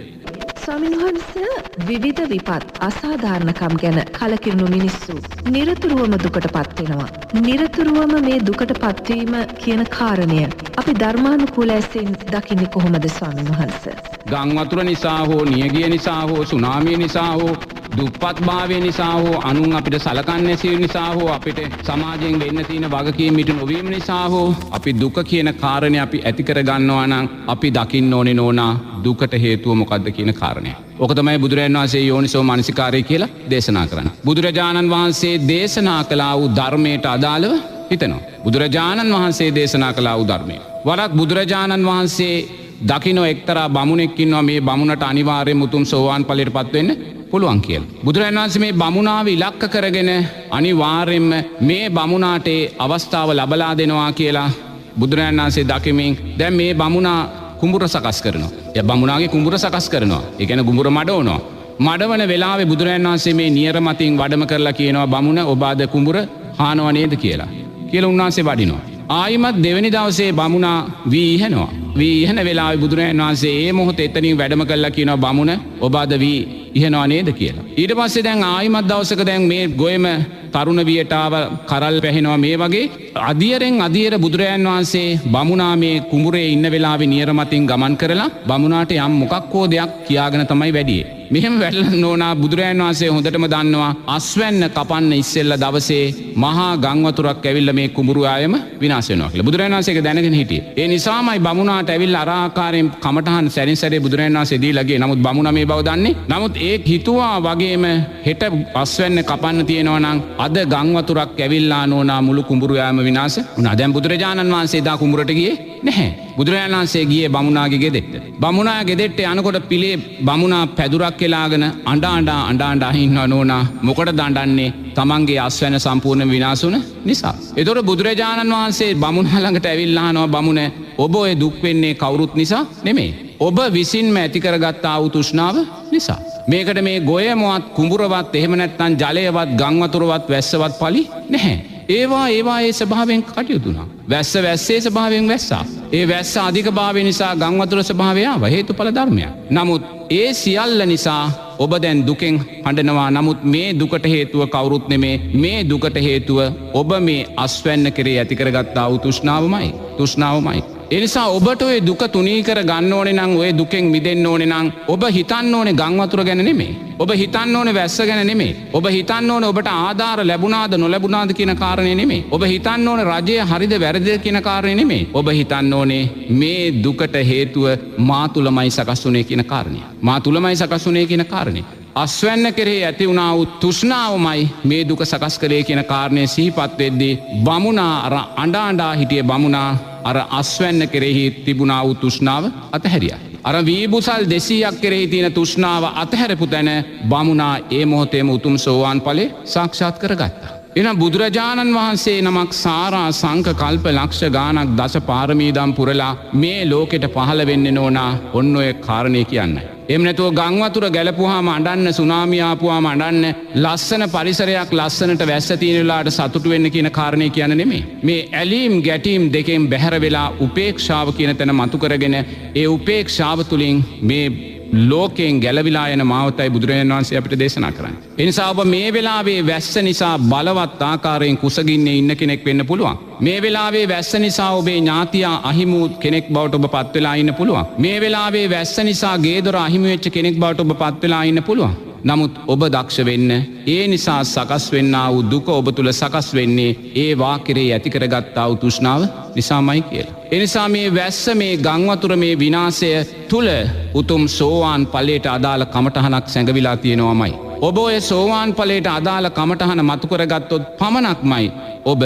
ස්වාමීන් වහන්සේ, විවිධ විපත් අසාධාරණකම් ගැන කලකිරුණු මිනිස්සු නිරතුරුවම දුකටපත් වෙනවා. නිරතුරුවම මේ දුකටපත් වීම කියන කාරණය අපි ධර්මානුකූල ඇසින් දකින්නේ කොහොමද ස්වාමීන් වහන්සේ? ගම් වතුර නිසා හෝ නියගිය නිසා හෝ සුනාමිය නිසා හෝ දුප්පත් භාවය නිසා හෝ අනුන් අපිට සලකන්නේ නැති නිසා හෝ අපිට සමාජයෙන් වෙන්න තියෙන වගකීම් ඉටු නොවීම නිසා හෝ අපි දුක කියන කාරණේ අපි ඇති කර ගන්නවා නම් අපි දකින්න ඕනේ නෝනා දුකට හේතුව මොකද්ද කියන කාරණය. ඕක තමයි බුදුරජාණන් වහන්සේ යෝනිසෝ මනසිකාරය කියලා දේශනා කරන්නේ. බුදුරජාණන් වහන්සේ දේශනා කළා වූ ධර්මයට අදාළව හිතනවා. බුදුරජාණන් වහන්සේ දේශනා කළා වූ ධර්මය. වරක් බුදුරජාණන් වහන්සේ දකින්න එක්තරා බමුණෙක් ඉන්නවා. මේ බමුණට අනිවාර්යයෙන්ම උතුම් සෝවාන් ඵලයටපත් වෙන්න පුළුවන් කියලා. බුදුරජාණන් වහන්සේ මේ බමුණාව ඉලක්ක කරගෙන අනිවාර්යයෙන්ම මේ බමුණාට ඒ අවස්ථාව ලබලා දෙනවා කියලා බුදුරජාණන් වහන්සේ දකිමින් දැන් මේ බමුණා කුඹුර සකස් කරනවා. එයා බමුණාගේ කුඹුර සකස් කරනවා. ඒ කියන්නේ කුඹුර මඩවනවා. මඩවන වෙලාවේ බුදුරජාණන් වහන්සේ මේ නියර මතින් වඩම කරලා කියනවා, බමුණ ඔබ අද කුඹුර හානවා නේද කියලා. කියලා උන්වහන්සේ වඩිනවා. ආයිමත් දෙවෙනි දවසේ බමුණා වී ඉහනවා. වී ඉහන වෙලාවේ බුදුරජාණන් වහන්සේ ඒ මොහොතේ එතනින් වැඩම කළා කියනවා, බමුණ ඔබ අද වී ඉහනවා නේද කියලා. ඊට පස්සේ දැන් ආයිමත් දවසක දැන් මේ ගොයම තරුණ වියට ආව, කරල් පැහෙනවා. මේ වගේ අදියරෙන් අදියර බුදුරජාණන් වහන්සේ බමුණා මේ කුඹුරේ ඉන්න වෙලාවේ නියර මතින් ගමන් කරලා බමුණාට යම් මොකක් හෝ දෙයක් කියාගෙන තමයි වැඩියේ. මෙහෙම වැඩලා නෝනා බුදුරජාණන් වහන්සේ හොඳටම දන්නවා අස්වැන්න කපන්න ඉස්සෙල්ලා දවසේ මහා ගම් වතුරක් ඇවිල්ලා මේ කුඹුරු ආයම විනාශ වෙනවා කියලා. බුදුරජාණන් වහන්සේ ඒක දැනගෙන හිටියේ. ඒ නිසාමයි බමුණාට ඇවිල්ලා අර ආකාරයෙන් කමටහන් සැරින් සැරේ බුදුරජාණන් වහන්සේ දීලා ගියේ. නමුත් බමුණා මේ බව දන්නේ. නමුත් ඒ හිතුවා වගේම හෙට අස්වැන්න කපන්න තියෙනවා නම් අද ගම් වතුරක් ඇවිල්ලා නෝනා මුළු කුඹුරු යාම විනාශ වුණා. දැන් බුදුරජාණන් වහන්සේ දා කුඹුරට ගියේ නැහැ. බුදුරජාණන් වහන්සේ ගියේ බමුණාගේ ගෙදෙට්ට. බමුණා ගෙදෙට්ට යනකොට පිළේ බමුණා පැදුරක් එලාගෙන අඬ අඬ අඬ අඬ ඉන්නවා නෝනා. මොකටද අඬන්නේ? තමන්ගේ අස්වැන්න සම්පූර්ණ විනාශ වුණ නිසා. ඒතකොට බුදුරජාණන් වහන්සේ බමුණා ළඟට ඇවිල්ලා අහනවා, බමුණ ඔබ ඔය දුක් වෙන්නේ කවුරුත් නිසා නෙමෙයි. ඔබ විසින්ම ඇති කරගත්තා වූ තෘෂ්ණාව නිසා. මේකට මේ ගොයමවත් කුඹුරවත් එහෙම නැත්නම් ජලයවත් ගම් වතුරවත් වැස්සවත් පලි නැහැ. ඒවා ඒවා ඒ ස්වභාවයෙන් කටයුතු වුණා. වැස්ස වැස්සේ ස්වභාවයෙන් වැස්සා. ඒ වැස්ස අධික භාවය නිසා ගම් වතුර ස්වභාවය ආවා. හේතුඵල ධර්මයක්. නමුත් ඒ සියල්ල නිසා ඔබ දැන් දුකෙන් හඬනවා. නමුත් මේ දුකට හේතුව කවුරුත් නෙමේ. මේ දුකට හේතුව ඔබ මේ අස්වැන්න කෙරේ ඇති කරගත්තා වූ තෘෂ්ණාවමයි. තෘෂ්ණාවමයි. ඒ නිසා ඔබට ඔය දුක තුනී කර ගන්න ඕනේ නම්, ඔය දුකෙන් මිදෙන්න ඕනේ නම්, ඔබ හිතන්න ඕනේ ගම් වතුර ගැන නෙමෙයි. ඔබ හිතන්න ඕනේ වැස්ස ගැන නෙමෙයි. ඔබ හිතන්න ඕනේ ඔබට ආධාර ලැබුණාද නොලැබුණාද කියන කාරණේ නෙමෙයි. ඔබ හිතන්න ඕනේ රජය හරිද වැරදිද කියන කාරණේ නෙමෙයි. ඔබ හිතන්න ඕනේ මේ දුකට හේතුව මා තුලමයි සකස් වුනේ කියන කාරණය. මා තුලමයි සකස් වුනේ කියන කාරණේ. අස්වැන්න කෙරෙහි ඇති වුණා වූ තෘෂ්ණාවමයි මේ දුක සකස් කළේ කියන කාරණය සිහිපත් වෙද්දී බමුණා අර අඬ අඬා හිටිය බමුණා අර අස්වැන්න කෙරෙහි තිබුණා වූ තෘෂ්ණාව අතහැරියා. අර වීබුසල් 200ක් කෙරෙහි තියෙන තෘෂ්ණාව අතහැරපු තැන බමුණා ඒ මොහොතේම උතුම් සෝවාන් ඵලය සාක්ෂාත් කරගත්තා. එහෙනම් බුදුරජාණන් වහන්සේ නමක් සාරා සංඛ කල්ප ලක්ෂ ගාණක් දස පාරමී දම් පුරලා මේ ලෝකෙට පහළ වෙන්නේ නෝනා ඔන්න ඔය කාරණේ කියන්නයි. එහෙම නැතුව ගම් වතුර ගැලපුවාම අඬන්න, සුනාමිය ආපුවාම අඬන්න, ලස්සන පරිසරයක් ලස්සනට වැස්ස තියෙන වෙලාවට සතුටු වෙන්න කියන කාරණේ කියන්නේ නෙමෙයි. මේ ඇලීම් ගැටීම් දෙකෙන් බැහැර වෙලා උපේක්ෂාව කියන තැන මතු කරගෙන ඒ උපේක්ෂාව තුලින් මේ ලෝකයෙන් ගැලවිලා යන මාවතයි බුදුරජාණන් වහන්සේ අපිට දේශනා කරන්නේ. ඒ නිසා ඔබ මේ වෙලාවේ වැස්ස නිසා බලවත් ආකාරයෙන් කුසගින්නේ ඉන්න කෙනෙක් වෙන්න පුළුවන්. මේ වෙලාවේ වැස්ස නිසා ඔබේ ඥාතියා අහිමි වූ කෙනෙක් බවට ඔබ පත් වෙලා ඉන්න පුළුවන්. මේ වෙලාවේ වැස්ස නිසා ගේ දොර අහිමි වෙච්ච කෙනෙක් බවට ඔබ පත් වෙලා ඉන්න පුළුවන්. නමුත් ඔබ දක්ෂ වෙන්න, ඒ නිසා සකස් වෙන්නා වූ දුක ඔබ තුල සකස් වෙන්නේ ඒ වා කෙරෙහි ඇති කරගත්තා වූ තෘෂ්ණාව නිසාමයි කියලා. ඒ නිසා මේ වැස්ස, මේ ගම් වතුර, මේ විනාශය තුල උතුම් සෝවාන් ඵලයට අදාළ කමඨහනක් සැඟවිලා තියෙනවාමයි. ඔබ ඔය සෝවාන් ඵලයට අදාළ කමඨහන මතු කරගත්තොත් පමණක්මයි ඔබ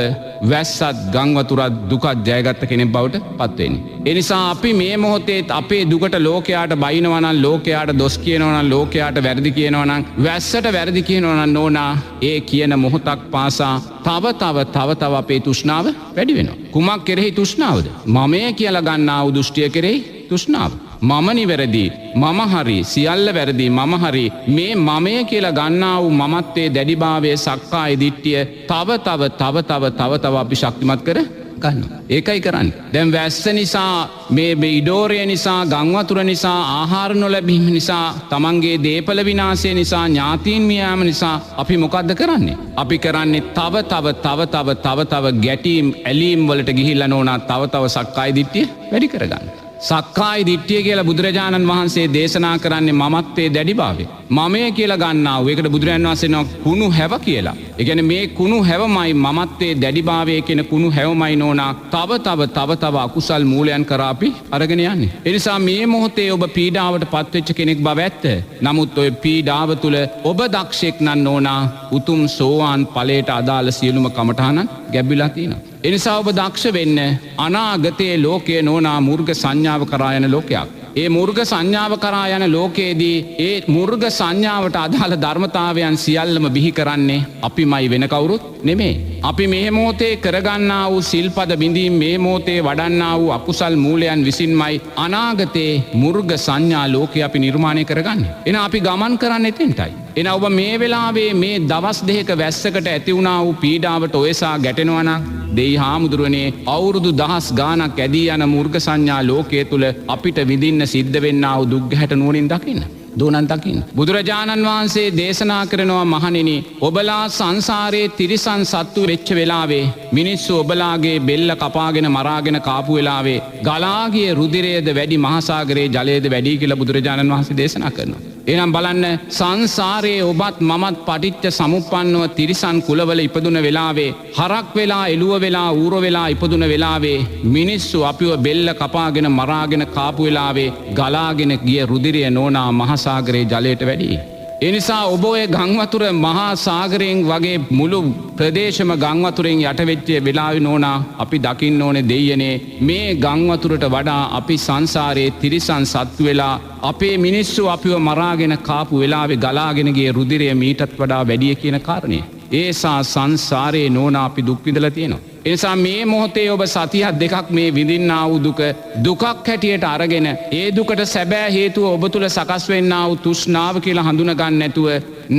වැස්සත් ගම් වතුරත් දුකත් ජයගත්ත කෙනෙක් බවට පත් වෙන්නේ. ඒ නිසා අපි මේ මොහොතේත් අපේ දුකට ලෝකයාට බයිනවා නම්, ලෝකයාට දොස් කියනවා නම්, ලෝකයාට වැරදි කියනවා නම්, වැස්සට වැරදි කියනවා නම් නෝනා, ඒ කියන මොහොතක් පාසා තව තව තව තව අපේ තෘෂ්ණාව වැඩි වෙනවා. කුමක් කෙරෙහි තෘෂ්ණාවද? මමය කියලා ගන්නා වූ දෘෂ්ටිය කෙරෙහි තෘෂ්ණාව. මම නිවැරදි, මම හරි, සියල්ල වැරදි, මම හරි, මේ මමය කියලා ගන්නා වූ මමත්වයේ දැඩිභාවය, සක්කාය දිට්ඨිය තව තව තව තව තව තව අපි ශක්තිමත් කර ගන්නවා. ඒකයි කරන්නේ. දැන් වැස්ස නිසා, මේ ඉඩෝරය නිසා, ගම් වතුර නිසා, ආහාර නොලැබීම නිසා, තමන්ගේ දේපල විනාශය නිසා, ඥාතීන් මිය යාම නිසා අපි මොකද්ද කරන්නේ? අපි කරන්නේ තව තව තව තව තව තව ගැටීම් ඇලීම් වලට ගිහිල්ලා නෝනා තව තව සක්කාය දිට්ඨිය වැඩි කරගන්න. සක්කාය දිට්ඨිය කියලා බුදුරජාණන් වහන්සේ දේශනා කරන්නේ මමත්වයේ දැඩිභාවය. මමය කියලා ගන්නා වූ ඒකට බුදුරජාණන් වහන්සේ කියනවා කුණු හැව කියලා. ඒ කියන්නේ මේ කුණු හැවමයි මමත්වයේ දැඩිභාවය කියන කුණු හැවමයි නෝනා තව තව තව තව අකුසල් මූලයන් කරා අපි අරගෙන යන්නේ. ඒ නිසා මේ මොහොතේ ඔබ පීඩාවට පත්වෙච්ච කෙනෙක් බව ඇත්ත. නමුත් ඔය පීඩාව තුළ ඔබ දක්ෂෙක් නම් නෝනා උතුම් සෝවාන් ඵලයට අදාළ සියලුම කමඨහනන් ගැබ්විලා තියෙනවා. ඒ නිසා ඔබ දක්ෂ වෙන්න අනාගතයේ ලෝකයේ නෝනා මුර්ග සංඥාව කරා යන ලෝකයක්. ඒ මුර්ග සංඥාව කරා යන ලෝකයේදී ඒ මුර්ග සංඥාවට අදාළ ධර්මතාවයන් සියල්ලම බිහි කරන්නේ අපිමයි, වෙන කවුරුත් නෙමේ. අපි මේ මොහොතේ කරගන්නා වූ සිල්පද බිඳීම්, මේ මොහොතේ වඩන්නා වූ අකුසල් මූලයන් විසින්මයි අනාගතයේ මුර්ග සංඥා ලෝකය අපි නිර්මාණය කරගන්නේ. එහෙනම් අපි ගමන් කරන්නේ එතෙන්ටයි. එහෙනම් ඔබ මේ වෙලාවේ මේ දවස් දෙකක වැස්සකට ඇති වුණා වූ පීඩාවට ඔයසා ගැටෙනවා නම් දෙයි හාමුදුරුවනේ, අවුරුදු දහස් ගාණක් ඇදී යන මුර්ග සංඥා ලෝකයේ තුල අපිට විඳින්න සිද්ධ වෙන්නා වූ දුක් ගැහැට නුවණින් දකින්න. දෝනන් දකින්න. බුදුරජාණන් වහන්සේ දේශනා කරනවා, මහණෙනි, ඔබලා සංසාරයේ තිරිසන් සත්තු වෙච්ච වෙලාවේ, මිනිස්සු ඔබලාගේ බෙල්ල කපාගෙන මරාගෙන කාපු වෙලාවේ ගලා ගිය රුධිරයද වැඩි මහසાગරයේ ජලයද වැඩි කියලා බුදුරජාණන් වහන්සේ දේශනා කරනවා. එහෙනම් බලන්න, සංසාරයේ ඔබත් මමත් පටිච්ච සමුප්පන්නව තිරිසන් කුලවල ඉපදුන වෙලාවේ, හරක් වෙලා, එළුව වෙලා, ඌර වෙලා ඉපදුන වෙලාවේ, මිනිස්සු අපිව බෙල්ල කපාගෙන මරාගෙන කාපු වෙලාවේ ගලාගෙන ගිය රුධිරය නෝනා මහසાગරයේ ජලයට වැඩි. ඒ නිසා ඔබ ඔය ගම් වතුර මහා සාගරයෙන් වගේ මුළු ප්‍රදේශම ගම් වතුරෙන් යට වෙච්ච වෙලාවේ නෝනා අපි දකින්න ඕනේ දෙයියනේ, මේ ගම් වතුරට වඩා අපි සංසාරයේ තිරිසන් සත්තු වෙලා අපේ මිනිස්සු අපිව මරාගෙන කාපු වෙලාවේ ගලාගෙන ගිය රුධිරය මීටත් වඩා වැඩිය කියන කාරණය. ඒසා සංසාරයේ නෝනා අපි දුක් විඳලා තියෙනවා. ඒ නිසා මේ මොහොතේ ඔබ සතියක් දෙකක් මේ විඳින්නා වූ දුක දුකක් හැටියට අරගෙන ඒ දුකට සැබෑ හේතුව ඔබ තුල සකස් වෙන්නා වූ තෘෂ්ණාව කියලා හඳුනා ගන්න නැතුව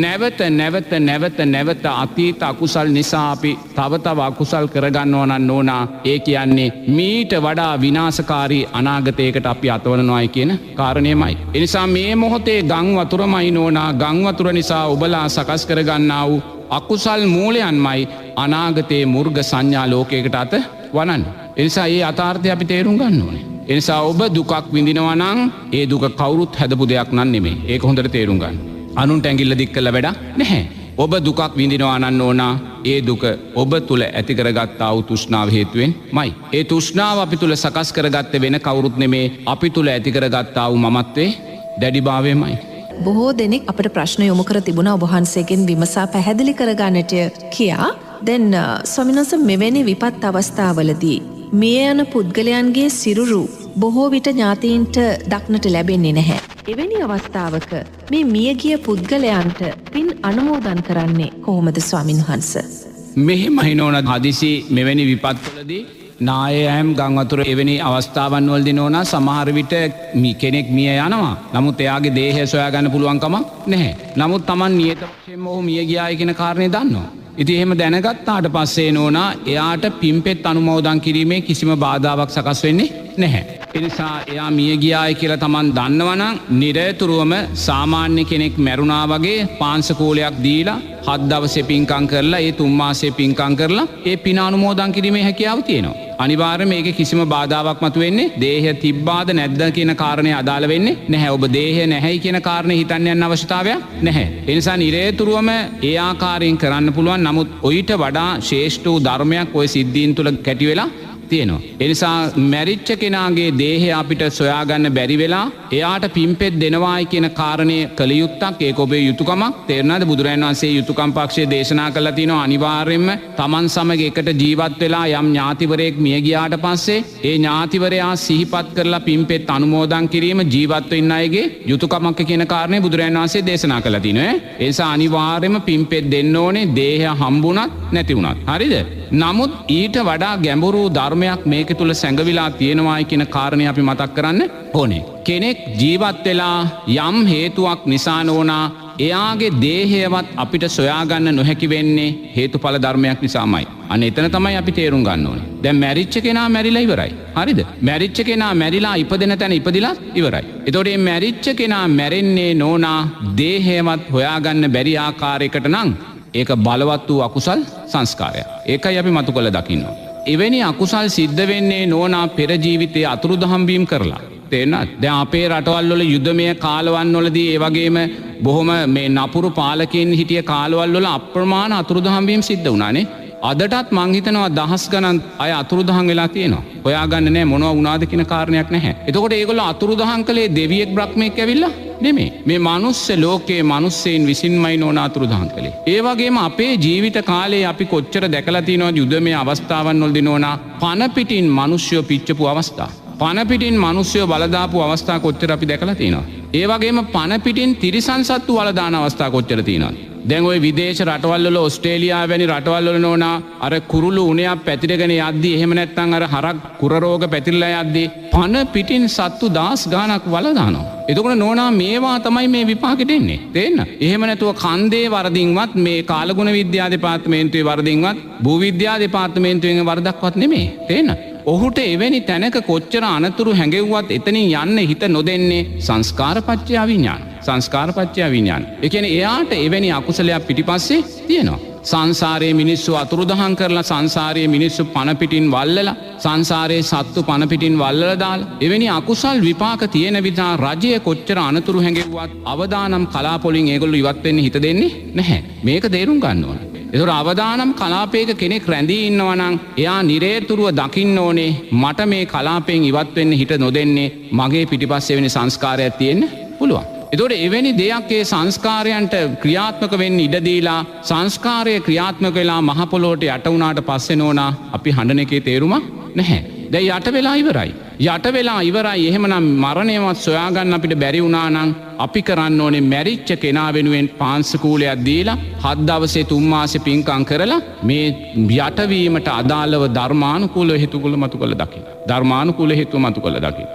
නැවත නැවත නැවත නැවත අතීත අකුසල් නිසා අපි තව තව අකුසල් කරගන්නවා නම් නෝනා, ඒ කියන්නේ මීට වඩා විනාශකාරී අනාගතයකට අපි අතවනවායි කියන කාරණයමයි. ඒ නිසා මේ මොහොතේ ගම් වතුරමයි නෝනා, ගම් වතුර නිසා ඔබලා සකස් කරගන්නා වූ අකුසල් මූලයන්මයි අනාගතයේ මුර්ග සංඥා ලෝකයකට අත වනන්නේ. ඒ නිසා මේ යථාර්ථය අපි තේරුම් ගන්න ඕනේ. ඒ නිසා ඔබ දුකක් විඳිනවා නම් ඒ දුක කවුරුත් හැදපු දෙයක් නන් නෙමෙයි. ඒක හොඳට තේරුම් ගන්න. අනුන්ට ඇඟිල්ල දික් කළ වැඩක් නැහැ. ඔබ දුකක් විඳිනවා නම් ඕනා ඒ දුක ඔබ තුල ඇති කරගත්තා වූ තෘෂ්ණාව හේතුවෙන්මයි. ඒ තෘෂ්ණාව අපි තුල සකස් කරගත්තේ වෙන කවුරුත් නෙමේ, අපි තුල ඇති කරගත්තා වූ මමත්වයේ දැඩිභාවයමයි. බොහෝ දෙනෙක් අපට ප්‍රශ්න යොමු කර තිබුණා ඔබ වහන්සේගෙන් විමසා පැහැදිලි කරගන්නට කියා. දැන් ස්වාමීන් වහන්සේ, මෙවැනි විපත් අවස්ථාවලදී මිය යන පුද්ගලයන්ගේ සිරුරු බොහෝ විට ඥාතීන්ට දක්නට ලැබෙන්නේ නැහැ. එවැනි අවස්ථාවක මේ මියගිය පුද්ගලයන්ට පින් අනුමෝදන් කරන්නේ කොහොමද ස්වාමීන් වහන්සේ? මෙහෙමයි නෝනා, හදිසි මෙවැනි විපත්වලදී නායයම් ගංවතුර එවැනි අවස්ථාවන් වලදී නෝනා සමහර විට කෙනෙක් මිය යනවා. නමුත් එයාගේ දේහය සොයා ගන්න පුළුවන් කමක් නැහැ. නමුත් Taman නියත වශයෙන්ම ඔහු මිය ගියායි කියන කාරණේ දන්නවා. ඉතින් එහෙම දැනගත්තාට පස්සේ නෝනා එයාට පින්පෙත් අනුමෝදන් කිරීමේ කිසිම බාධාවක් සකස් වෙන්නේ නැහැ. ඒ නිසා එයා මිය ගියායි කියලා Taman දන්නවනම් නිරතුරුවම සාමාන්‍ය කෙනෙක් මැරුණා වගේ පාංශකූලයක් දීලා 7 දවසේ පින්කම් කරලා ඒ 3 මාසේ පින්කම් කරලා ඒ පින අනුමෝදන් කිරීමේ හැකියාව තියෙනවා. අනිවාර්යයෙන් මේකේ කිසිම බාධාවක් මතුවෙන්නේ දේහය තිබ්බාද නැද්ද කියන කාරණේ අදාළ වෙන්නේ නැහැ. ඔබ දේහය නැහැයි කියන කාරණේ හිතන්න යන අවශ්‍යතාවයක් නැහැ. ඒ නිසා නිරේතුරුවම ඒ ආකාරයෙන් කරන්න පුළුවන්. නමුත් ඔయిత වඩා ශ්‍රේෂ්ඨ වූ ධර්මයක් ওই සිද්ධීන් තුල කැටි වෙලා තියෙනවා. ඒ නිසා මැරිච්ච කෙනාගේ දේහය අපිට සොයාගන්න බැරි වෙලා එයාට පින්පෙත් දෙනවායි කියන කාරණය කළ යුත්තක්. ඒක ඔබේ යුතුයකමක්. තේරුණාද? බුදුරජාණන් වහන්සේ යුතුයකම් පක්ෂය දේශනා කළා තියෙනවා. අනිවාර්යයෙන්ම තමන් සමග එකට ජීවත් වෙලා යම් ඥාතිවරයෙක් මිය ගියාට පස්සේ ඒ ඥාතිවරයා සිහිපත් කරලා පින්පෙත් අනුමෝදන් කිරීම ජීවත්ව ඉන්න අයගේ යුතුයකමක් කියන කාරණේ බුදුරජාණන් වහන්සේ දේශනා කළා තියෙනවා. ඒ නිසා අනිවාර්යයෙන්ම පින්පෙත් දෙන්න ඕනේ, දේහය හම්බුණත් නැති වුණත්. හරිද? නමුත් ඊට වඩා ගැඹුරු ධර්මයක් මේක තුල සැඟවිලා තියෙනවායි කියන කාරණේ අපි මතක් කරන්න ඕනේ. කෙනෙක් ජීවත් වෙලා යම් හේතුවක් නිසා නෝනා එයාගේ දේහයවත් අපිට සොයාගන්න නොහැකි වෙන්නේ හේතුඵල ධර්මයක් නිසාමයි. අන්න එතන තමයි අපි තේරුම් ගන්න ඕනේ. දැන් මැරිච්ච කෙනා මැරිලා ඉවරයි. හරිද? මැරිච්ච කෙනා මැරිලා ඉපදෙන තැන ඉපදිලා ඉවරයි. එතකොට මේ මැරිච්ච කෙනා මැරෙන්නේ නෝනා දේහයවත් හොයාගන්න බැරි ආකාරයකට නම් ඒක බලවත් වූ අකුසල් සංස්කාරයක්. ඒකයි අපි මතු කළ දකින්න ඕනේ. එවැනි අකුසල් සිද්ධ වෙන්නේ නෝනා පෙර ජීවිතයේ අතුරුදහන් වීම කරලා. තේරෙනවද? දැන් අපේ රටවල් වල යුදමය කාලවන් වලදී ඒ වගේම බොහොම මේ නපුරු පාලකයන් හිටිය කාලවල් වල අප්‍රමාණ අතුරුදහන් වීම සිද්ධ වුණානේ. අදටත් මං හිතනවා දහස් ගණන් අය අතුරුදහන් වෙලා තියෙනවා. හොයාගන්න නෑ මොනවා වුණාද කියන කාරණයක් නැහැ. එතකොට ඒගොල්ලෝ අතුරුදහන් කළේ දෙවියෙක් බ්‍රහ්මයෙක් ඇවිල්ලා නෙමෙයි. මේ මනුස්ස ලෝකයේ මිනිස්සෙයින් විසින්මයි නෝනා අතුරුදහන් කළේ. ඒ වගේම අපේ ජීවිත කාලේ අපි කොච්චර දැකලා තියෙනවද යුදමය අවස්ථාවන් වලදී නෝනා පන පිටින් මිනිස්සුયો පිච්චපු අවස්ථා. පන පිටින් මිනිස්සුયો බලදාපු අවස්ථා කොච්චර අපි දැකලා තියෙනවද? ඒ වගේම පන පිටින් තිරිසන් සත්තු වලදාන අවස්ථා කොච්චර තියෙනවද? දැන් ওই විදේශ රටවල් වල ඕස්ට්‍රේලියාව වැනි රටවල් වල නෝනා අර කුරුළු උණයක් පැතිරගෙන යද්දි එහෙම නැත්නම් අර හරක් කුර රෝග පැතිරලා යද්දි පන පිටින් සත්තු දහස් ගාණක් වල දානවා. එතකොට නෝනා මේවා තමයි මේ විපාකෙට එන්නේ. තේරෙනවද? එහෙම නැතුව කන්දේ වරදින්වත් මේ කාලගුණ විද්‍යා දෙපාර්තමේන්තුවේ වරදින්වත් භූ විද්‍යා දෙපාර්තමේන්තුවෙන් වරදක්වත් නෙමෙයි. තේරෙනවද? ඔහුට එවැනි තැනක කොච්චර අනතුරු හැඟෙව්වත් එතනින් යන්න හිත නොදෙන්නේ සංස්කාර පත්‍ය විඥාන. සංස්කාර පත්‍ය විඥාන. ඒ කියන්නේ එයාට එවැනි අකුසලයක් පිටිපස්සේ තියෙනවා. සංසාරයේ මිනිස්සු අතුරුදහන් කරලා, සංසාරයේ මිනිස්සු පන පිටින් වල්ලලා, සංසාරයේ සත්තු පන පිටින් වල්ලලා දාලා එවැනි අකුසල් විපාක තියෙන විදා රජය කොච්චර අනතුරු හැඟෙව්වත් අවදානම් කලාපවලින් ඒගොල්ලෝ ඉවත් වෙන්න හිත දෙන්නේ නැහැ. මේක තේරුම් ගන්න ඕන. ඒතර අවදානම් කලාපයක කෙනෙක් රැඳී ඉන්නවා නම් එයා නිරේතුරුව දකින්න ඕනේ මට මේ කලාපයෙන් ඉවත් වෙන්න හිත නොදෙන්නේ මගේ පිටිපස්සේ වෙන සංස්කාරයක් තියෙන්න පුළුවන්. ඒතකොට එවැනි දෙයක් ඒ සංස්කාරයන්ට ක්‍රියාත්මක වෙන්න ඉඩ දීලා සංස්කාරය ක්‍රියාත්මක වෙලා මහ පොළොවට යට වුණාට පස්සේ නෝනා අපි හඬන එකේ තේරුමක් නැහැ. දැන් යට වෙලා ඉවරයි. යට වෙලා ඉවරයි. එහෙමනම් මරණයවත් සොයාගන්න අපිට බැරි වුණා නම් අපි කරන්න ඕනේ මැරිච්ච කෙනා වෙනුවෙන් පාංශකූලයක් දීලා 7 දවසේ 3 මාසේ පින්කම් කරලා මේ යටවීමට අදාළව ධර්මානුකූල හේතුකල මතු කළ දකින්න. ධර්මානුකූල හේතුව මතු කළ දකින්න.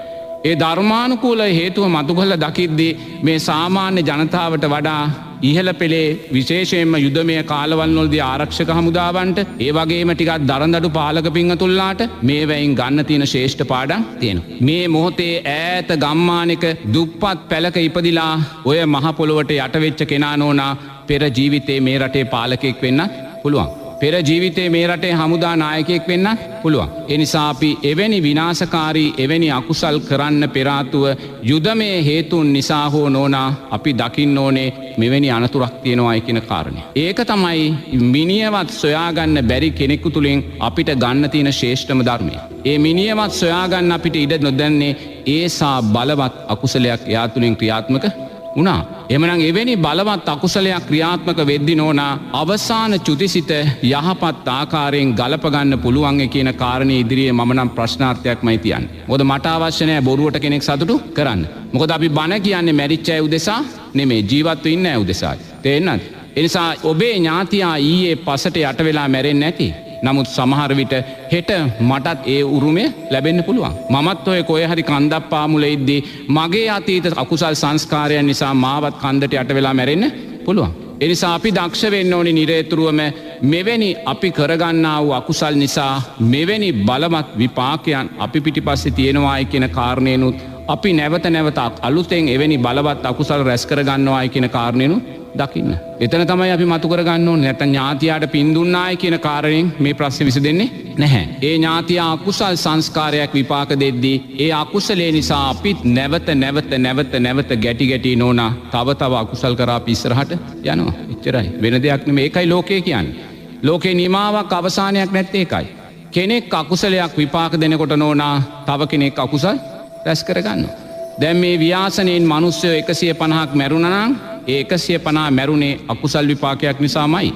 ඒ ධර්මානුකූල හේතුව මතු කළ දකිද්දී මේ සාමාන්‍ය ජනතාවට වඩා ඉහළ පෙළේ විශේෂයෙන්ම යුදමය කාලවල් වලදී ආරක්ෂක හමුදාවන්ට ඒ වගේම ටිකක් දරදඬු පාලක පින්වතුන්ලාට මේවැයින් ගන්න තියෙන ශ්‍රේෂ්ඨ පාඩම් තියෙනවා. මේ මොහොතේ ඈත ගම්මානක දුප්පත් පැලක ඉපදිලා ඔය මහ පොළොවට යට වෙච්ච කෙනා නෝනා පෙර ජීවිතේ මේ රටේ පාලකෙක් වෙන්න පුළුවන්. පෙර ජීවිතේ මේ රටේ හමුදා නායකයෙක් වෙන්න පුළුවන්. ඒ නිසා අපි එවැනි විනාශකාරී එවැනි අකුසල් කරන්න පෙර ආතුව යුදමය හේතුන් නිසා හෝ නෝනා අපි දකින්න ඕනේ මෙවැනි අනතුරක් තියෙනවායි කියන කාරණය. ඒක තමයි මිනියවත් සොයාගන්න බැරි කෙනෙකු තුලින් අපිට ගන්න තියෙන ශ්‍රේෂ්ඨම ධර්මය. ඒ මිනියවත් සොයාගන්න අපිට ඉඩ නොදැන්නේ ඒසා බලවත් අකුසලයක් එයා තුලින් ක්‍රියාත්මක වුණා. එහෙමනම් එවැනි බලවත් අකුසලයක් ක්‍රියාත්මක වෙද්දි නෝනා අවසාන චුතිසිත යහපත් ආකාරයෙන් ගලප ගන්න පුළුවන් කියන කාරණේ ඉදිරියේ මම නම් ප්‍රශ්නාර්ථයක්මයි තියන්නේ. මොකද මට අවශ්‍ය නෑ බොරුවට කෙනෙක් සතුටු කරන්න. මොකද අපි බණ කියන්නේ මැරිච්ච අය උදෙසා නෙමෙයි, ජීවත්ව ඉන්න අය උදෙසායි. තේරෙනවද? ඒ නිසා ඔබේ ඥාතියා ඊයේ පසට යට වෙලා මැරෙන්නේ නැති. නමුත් සමහර විට හෙට මටත් ඒ උරුමය ලැබෙන්න පුළුවන්. මමත් ඔය කොහේ හරි කන්දක් පාමුලේ ඉද්දී මගේ අතීත අකුසල් සංස්කාරයන් නිසා මාවත් කන්දට යට වෙලා මැරෙන්න පුළුවන්. ඒ නිසා අපි දක්ෂ වෙන්න ඕනි නිරේතුරුවම මෙවැනි අපි කරගන්නා වූ අකුසල් නිසා මෙවැනි බලවත් විපාකයන් අපි පිටිපස්සේ තියෙනවායි කියන කාරණේනුත් අපි නැවත නැවත අලුතෙන් එවැනි බලවත් අකුසල් රැස් කරගන්නවායි කියන කාරණේනුත් දකින්න. එතන තමයි අපි මතු කරගන්න ඕනේ. නැත්තම් ඥාතියාට පින් දුන්නායි කියන කාරණයෙන් මේ ප්‍රශ්නේ විසඳෙන්නේ නැහැ. ඒ ඥාතියා අකුසල් සංස්කාරයක් විපාක දෙද්දී ඒ අකුසලේ නිසා අපිත් නැවත නැවත නැවත නැවත ගැටි ගැටි නෝනා තව තව අකුසල් කරා අපි ඉස්සරහට යනවා. එච්චරයි. වෙන දෙයක් නෙමෙයි. ඒකයි ලෝකය කියන්නේ. ලෝකේ නිමාවක් අවසානයක් නැත්තේ ඒකයි. කෙනෙක් අකුසලයක් විපාක දෙනකොට නෝනා තව කෙනෙක් අකුසල් රැස් කරගන්නවා. දැන් මේ ව්‍යාසනයෙන් මිනිස්සු 150ක් මැරුණා නම් ඒ 150 මැරුණේ අකුසල් විපාකයක් නිසාමයි.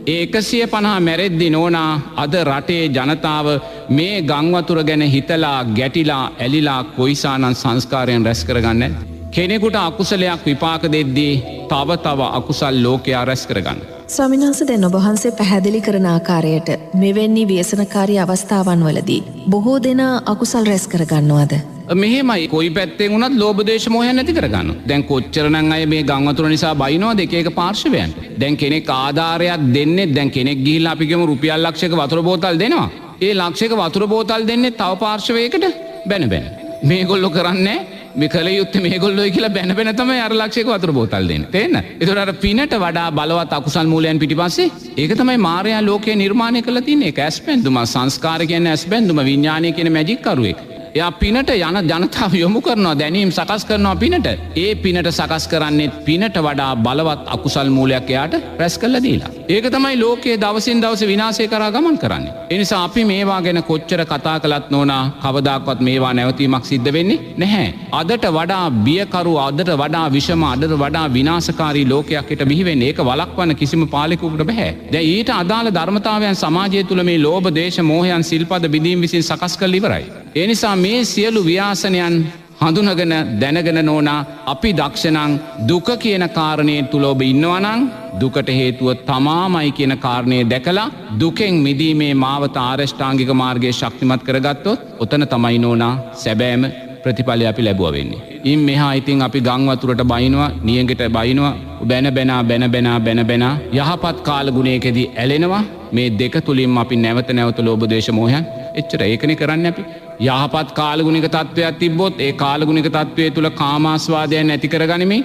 ඒ 150 මැරෙද්දි නෝනා අද රටේ ජනතාව මේ ගම් වතුර ගැන හිතලා ගැටිලා ඇලිලා කොයිසානම් සංස්කාරයන් රැස් කරගන්නේ නැද්ද? කෙනෙකුට අකුසලයක් විපාක දෙද්දී තව තව අකුසල් ලෝකයා රැස් කරගන්න. ස්වාමීන් වහන්සේ, දැන් ඔබ වහන්සේ පැහැදිලි කරන ආකාරයට මෙවැනි ව්‍යසනකාරී අවස්ථාවන් වලදී බොහෝ දෙනා අකුසල් රැස් කරගන්නවද? මෙහෙමයි, කොයි පැත්තෙන් වුණත් ලෝභ දේශ මොහයන් නැති කරගන්නවා. දැන් කොච්චරනම් අය මේ ගම් වතුර නිසා බයිනවද එක එක පාර්ශවයන්ට. දැන් කෙනෙක් ආධාරයක් දෙන්නේ, දැන් කෙනෙක් ගිහිල්ලා අපි කියමු රුපියල් ලක්ෂයක වතුර බෝතල් දෙනවා. ඒ ලක්ෂයක වතුර බෝතල් දෙන්නේ තව පාර්ශවයකට බැන බැන. මේගොල්ලෝ කරන්නේ මේ කල යුත්තේ මේගොල්ලෝයි කියලා බැන බැන තමයි අර ලක්ෂයක වතුර බෝතල් දෙන්නේ. තේරෙනවද? ඒතකොට අර පිනට වඩා බලවත් අකුසල් මූලයන් පිටිපස්සේ ඒක තමයි මායя ලෝකේ නිර්මාණය කරලා තින්නේ. ඒක ඇස්බැඳුම, සංස්කාර කියන්නේ ඇස්බැඳුම, විඥානය කියන මැජික් කරුවෙක්. එයා පිනට යන ජනතාව යොමු කරනවා, දැනීම් සකස් කරනවා පිනට. ඒ පිනට සකස් කරන්නේ පිනට වඩා බලවත් අකුසල් මූලයක් එයාට රැස් කරලා දීලා. ඒක තමයි ලෝකයේ දවසින් දවස විනාශය කරා ගමන් කරන්නේ. ඒ නිසා අපි මේවා ගැන කොච්චර කතා කළත් නෝනා කවදාකවත් මේවා නැවතීමක් සිද්ධ වෙන්නේ නැහැ. අදට වඩා බියකරු, අදට වඩා විෂම, අදට වඩා විනාශකාරී ලෝකයක් හෙට බිහි වෙන්නේ. ඒක වළක්වන්න කිසිම පාලකයෙකුට බැහැ. දැන් ඊට අදාළ ධර්මතාවයන් සමාජය තුළ මේ ලෝභ, දේශ, මෝහයන්, සිල්පද බිඳීම් විසින් සකස් කරලා ඉවරයි. ඒ නිසා මේ සියලු ව්‍යාසනයන් හඳුනගෙන දැනගෙන නෝනා අපි දක්ෂණං දුක කියන කාරණය තුල ඔබ ඉන්නවා නම් දුකට හේතුව තමාමයි කියන කාරණය දැකලා දුකෙන් මිදීමේ මාවත ආරෂ්ඨාංගික මාර්ගය ශක්තිමත් කරගත්තොත් ඔතන තමයි නෝනා සැබෑම ප්‍රතිඵලය අපි ලැබුවා වෙන්නේ. ඉන් මෙහා ඉතින් අපි ගම් වතුරට බයිනවා, නියඟට බයිනවා, බැන බැනා බැන බැනා බැන බැනා යහපත් කාල ගුණයකදී ඇලෙනවා. මේ දෙක තුලින්ම අපි නැවත නැවත ලෝභ ද්වේෂ මෝහයන් එච්චර ඒකනේ කරන්නේ අපි. යහපත් කාලගුණික තත්ත්වයක් තිබ්බොත් ඒ කාලගුණික තත්ත්වය තුල කාමාස්වාදයන් ඇති කරගනිමින්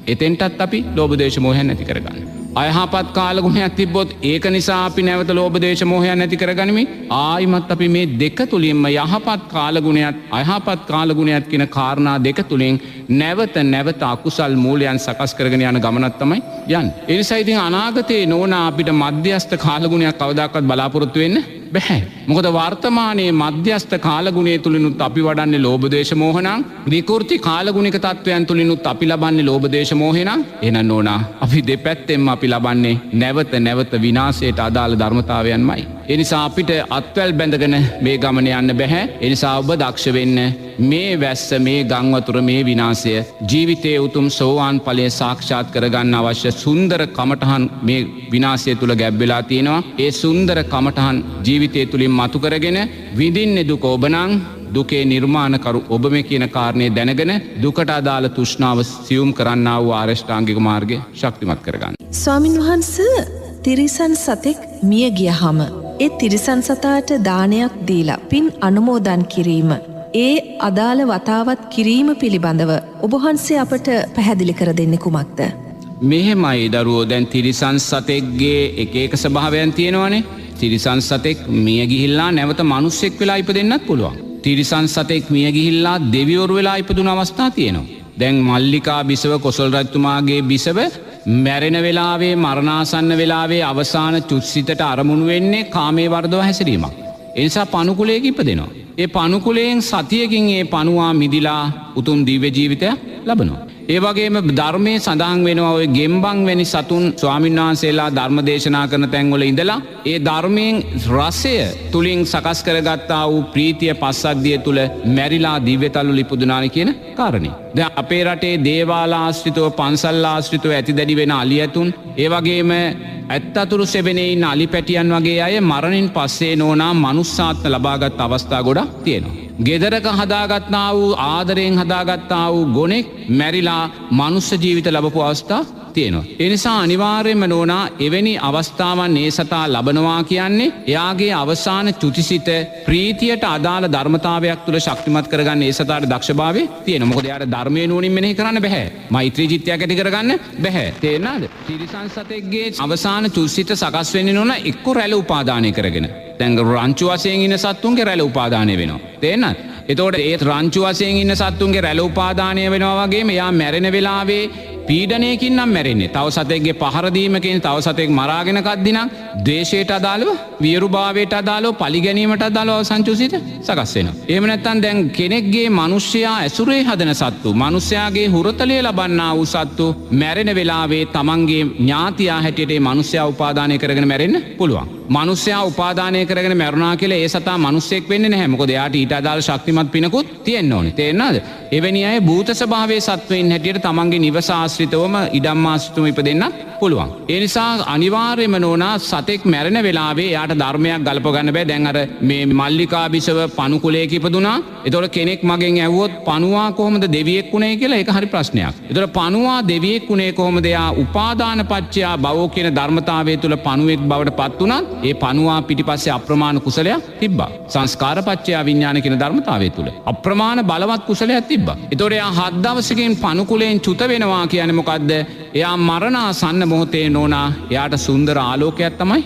එතෙන්ටත් අපි ලෝභ ද්වේෂ මෝහයන් ඇති කරගන්න. අයහපත් කාලගුණයක් තිබ්බොත් ඒක නිසා අපි නැවත ලෝභ ද්වේෂ මෝහයන් ඇති කරගනිමින් ආයිමත් අපි මේ දෙක තුලින්ම යහපත් කාලගුණයත් අයහපත් කාලගුණයත් කියන කාරණා දෙක තුලින් නැවත නැවත අකුසල් මූලයන් සකස් කරගෙන යන ගමනක් තමයි යන්නේ. ඒ නිසා ඉතින් අනාගතේ නෝනා අපිට මධ්‍යස්ථ කාලගුණයක් කවදාකවත් බලාපොරොත්තු වෙන්න බැහැ. මොකද වර්තමානයේ මධ්‍යස්ථ කාලගුණය තුලිනුත් අපි වඩන්නේ ලෝභ ද්වේෂ මෝහ නම්, විකෘති කාලගුණික තත්වයන් තුලිනුත් අපි ලබන්නේ ලෝභ ද්වේෂ මෝහය නම්, එහෙනම් නෝනා අපි දෙපැත්තෙන්ම අපි ලබන්නේ නැවත නැවත විනාශයට අදාළ ධර්මතාවයන්මයි. ඒ නිසා අපිට අත්වැල් බැඳගෙන මේ ගමන යන්න බැහැ. ඒ නිසා ඔබ දක්ෂ වෙන්න මේ වැස්ස, මේ ගම් වතුර, මේ විනාශය ජීවිතයේ උතුම් සෝවාන් ඵලය සාක්ෂාත් කරගන්න අවශ්‍ය සුන්දර කමඨහන් මේ විනාශය තුල ගැබ් වෙලා තියෙනවා. ඒ සුන්දර කමඨහන් ජීවිතය තුලින් මතු කරගෙන විඳින්නේ දුක ඔබ නම් දුකේ නිර්මාණකරු ඔබ මේ කියන කාරණේ දැනගෙන දුකට අදාළ තෘෂ්ණාව සියුම් කරන්නා වූ ආරෂ්ඨාංගික මාර්ගය ශක්තිමත් කරගන්න. ස්වාමින් වහන්සේ, තිරිසන් සතෙක් මිය ගියහම ඒ තිරිසන් සතාට දානයක් දීලා පින් අනුමෝදන් කිරීම, ඒ අදාළ වතාවත් කිරීම පිළිබඳව ඔබ වහන්සේ අපට පැහැදිලි කර දෙන්නේ කුමක්ද? මෙහෙමයි දරුවෝ, දැන් තිරිසන් සතෙක්ගේ එක එක ස්වභාවයන් තියෙනවනේ. තිරිසන් සතෙක් මිය ගිහිල්ලා නැවත මිනිස්සෙක් වෙලා ඉපදෙන්නත් පුළුවන්. තිරිසන් සතෙක් මිය ගිහිල්ලා දෙවිවරු වෙලා ඉපදුන අවස්ථා තියෙනවා. දැන් මල්ලිකා බිසව කොසල් රජතුමාගේ බිසව මැරෙන වෙලාවේ, මරණාසන්න වෙලාවේ අවසාන චුත්සිතට අරමුණු වෙන්නේ කාමයේ වර්ධව හැසිරීමක්. ඒ නිසා පණුකුලයක ඉපදෙනවා. ඒ පණුකුලයෙන් සතියකින් ඒ පණුවා මිදිලා උතුම් දිව්‍ය ජීවිතයක් ලබනවා. ඒ වගේම ධර්මයේ සඳහන් වෙනවා ඔය ගෙම්බන් වැනි සතුන් ස්වාමීන් වහන්සේලා ධර්ම දේශනා කරන තැන්වල ඉඳලා ඒ ධර්මයෙන් රසය තුලින් සකස් කරගත්තා වූ ප්‍රීතිය පස්සද්ධිය තුල මැරිලා දිව්‍යතලවල ඉපදුනානේ කියන කාරණේ. දැන් අපේ රටේ දේවාල ආශ්‍රිතව පන්සල් ආශ්‍රිතව ඇති දැඩි වෙන අලි ඇතුන්, ඒ වගේම ඇත් අතුරු සෙවණේ ඉන්න අලි පැටියන් වගේ අය මරණින් පස්සේ නෝනා මනුස්සාත්ම ලබාගත් අවස්ථා ගොඩක් තියෙනවා. ගෙදරක හදාගත්තා වූ ආදරයෙන් හදාගත්තා වූ ගොනෙක් මැරිලා මනුස්ස ජීවිත ලැබපු අවස්ථා තියෙනවා. ඒ නිසා අනිවාර්යයෙන්ම නෝනා එවැනි අවස්ථාවන් ඒ සතා ලබනවා කියන්නේ එයාගේ අවසාන චුතිසිත ප්‍රීතියට අදාළ ධර්මතාවයක් තුළ ශක්තිමත් කරගන්න ඒ සතාට දක්ෂභාවය තියෙනවා. මොකද එයාට ධර්මයේ නුවණින් මෙනෙහි කරන්න බැහැ. මෛත්‍රී චිත්තයක් ඇති කරගන්න බැහැ. තේරෙනවද? තිරිසන් සතෙක්ගේ අවසාන චුතිසිත සකස් වෙන්නේ නෝනා එක්ක රැළ උපාදානය කරගෙන. දැන් රංචු වශයෙන් ඉන්න සත්තුන්ගේ රැළ උපාදානය වෙනවා. තේරෙනවද? එතකොට ඒ රංචු වශයෙන් ඉන්න සත්තුන්ගේ රැළ උපාදානය වෙනවා වගේම එයා මැරෙන වෙලාවේ පීඩනයකින් නම් මැරෙන්නේ. තව සතෙක්ගේ පහර දීමකින්, තව සතෙක් මරාගෙන කද්දි නම් ද්වේෂයට අදාළව, වියරුභාවයට අදාළව, පලි ගැනීමට අදාළව අවසන් චුසිත සකස් වෙනවා. එහෙම නැත්නම් දැන් කෙනෙක්ගේ මිනිසයා ඇසුරේ හදන සත්තු, මිනිසයාගේ හුරතලය ලබන්නා වූ සත්තු මැරෙන වෙලාවේ තමන්ගේ ඥාතියා හැටියට ඒ මිනිසයා උපාදානය කරගෙන මැරෙන්න පුළුවන්. මිනිසයා උපාදානය කරගෙන මැරුණා කියලා ඒ සතා මිනිසෙක් වෙන්නේ නැහැ. මොකද එයාට ඊට අදාළ ශක්තිමත් පිනකුත් තියෙන්න ඕනේ. තේරෙනවද? එවැනි අය භූත ස්වභාවයේ සත්වයින් හැටියට තමන්ගේ නිවස ආශ්‍රිතවම ඉඩම් ආශ්‍රිතවම ඉපදෙන්නත් පුළුවන්. ඒ නිසා අනිවාර්යයෙන්ම නෝනා සතෙක් මැරෙන වෙලාවේ එයාට ධර්මයක් ගලප ගන්න බෑ. දැන් අර මේ මල්ලිකා බිසව පණු කුලයක ඉපදුනා. ඒතකොට කෙනෙක් මගෙන් ඇහුවොත් පණුවා කොහොමද දෙවියෙක් වුණේ කියලා, ඒක හරි ප්‍රශ්නයක්. ඒතකොට පණුවා දෙවියෙක් වුණේ කොහොමද? එයා උපාදාන පත්‍යා භවෝ කියන ධර්මතාවය තුල පණුවෙක් බවට පත් වුණත් ඒ පණුවා පිටිපස්සේ අප්‍රමාණ කුසලයක් තිබ්බා. සංස්කාර පත්‍යා විඥාන කියන ධර්මතාවය තුල අප්‍රමාණ බලවත් කුසලයක් තිබ්බා. ඒතකොට එයා හත් දවසකින් පණු කුලයෙන් චුත වෙනවා කියන්නේ මොකද්ද? එයා මරණාසන්න මොහොතේ නෝනා එයාට සුන්දර ආලෝකයක් තමයි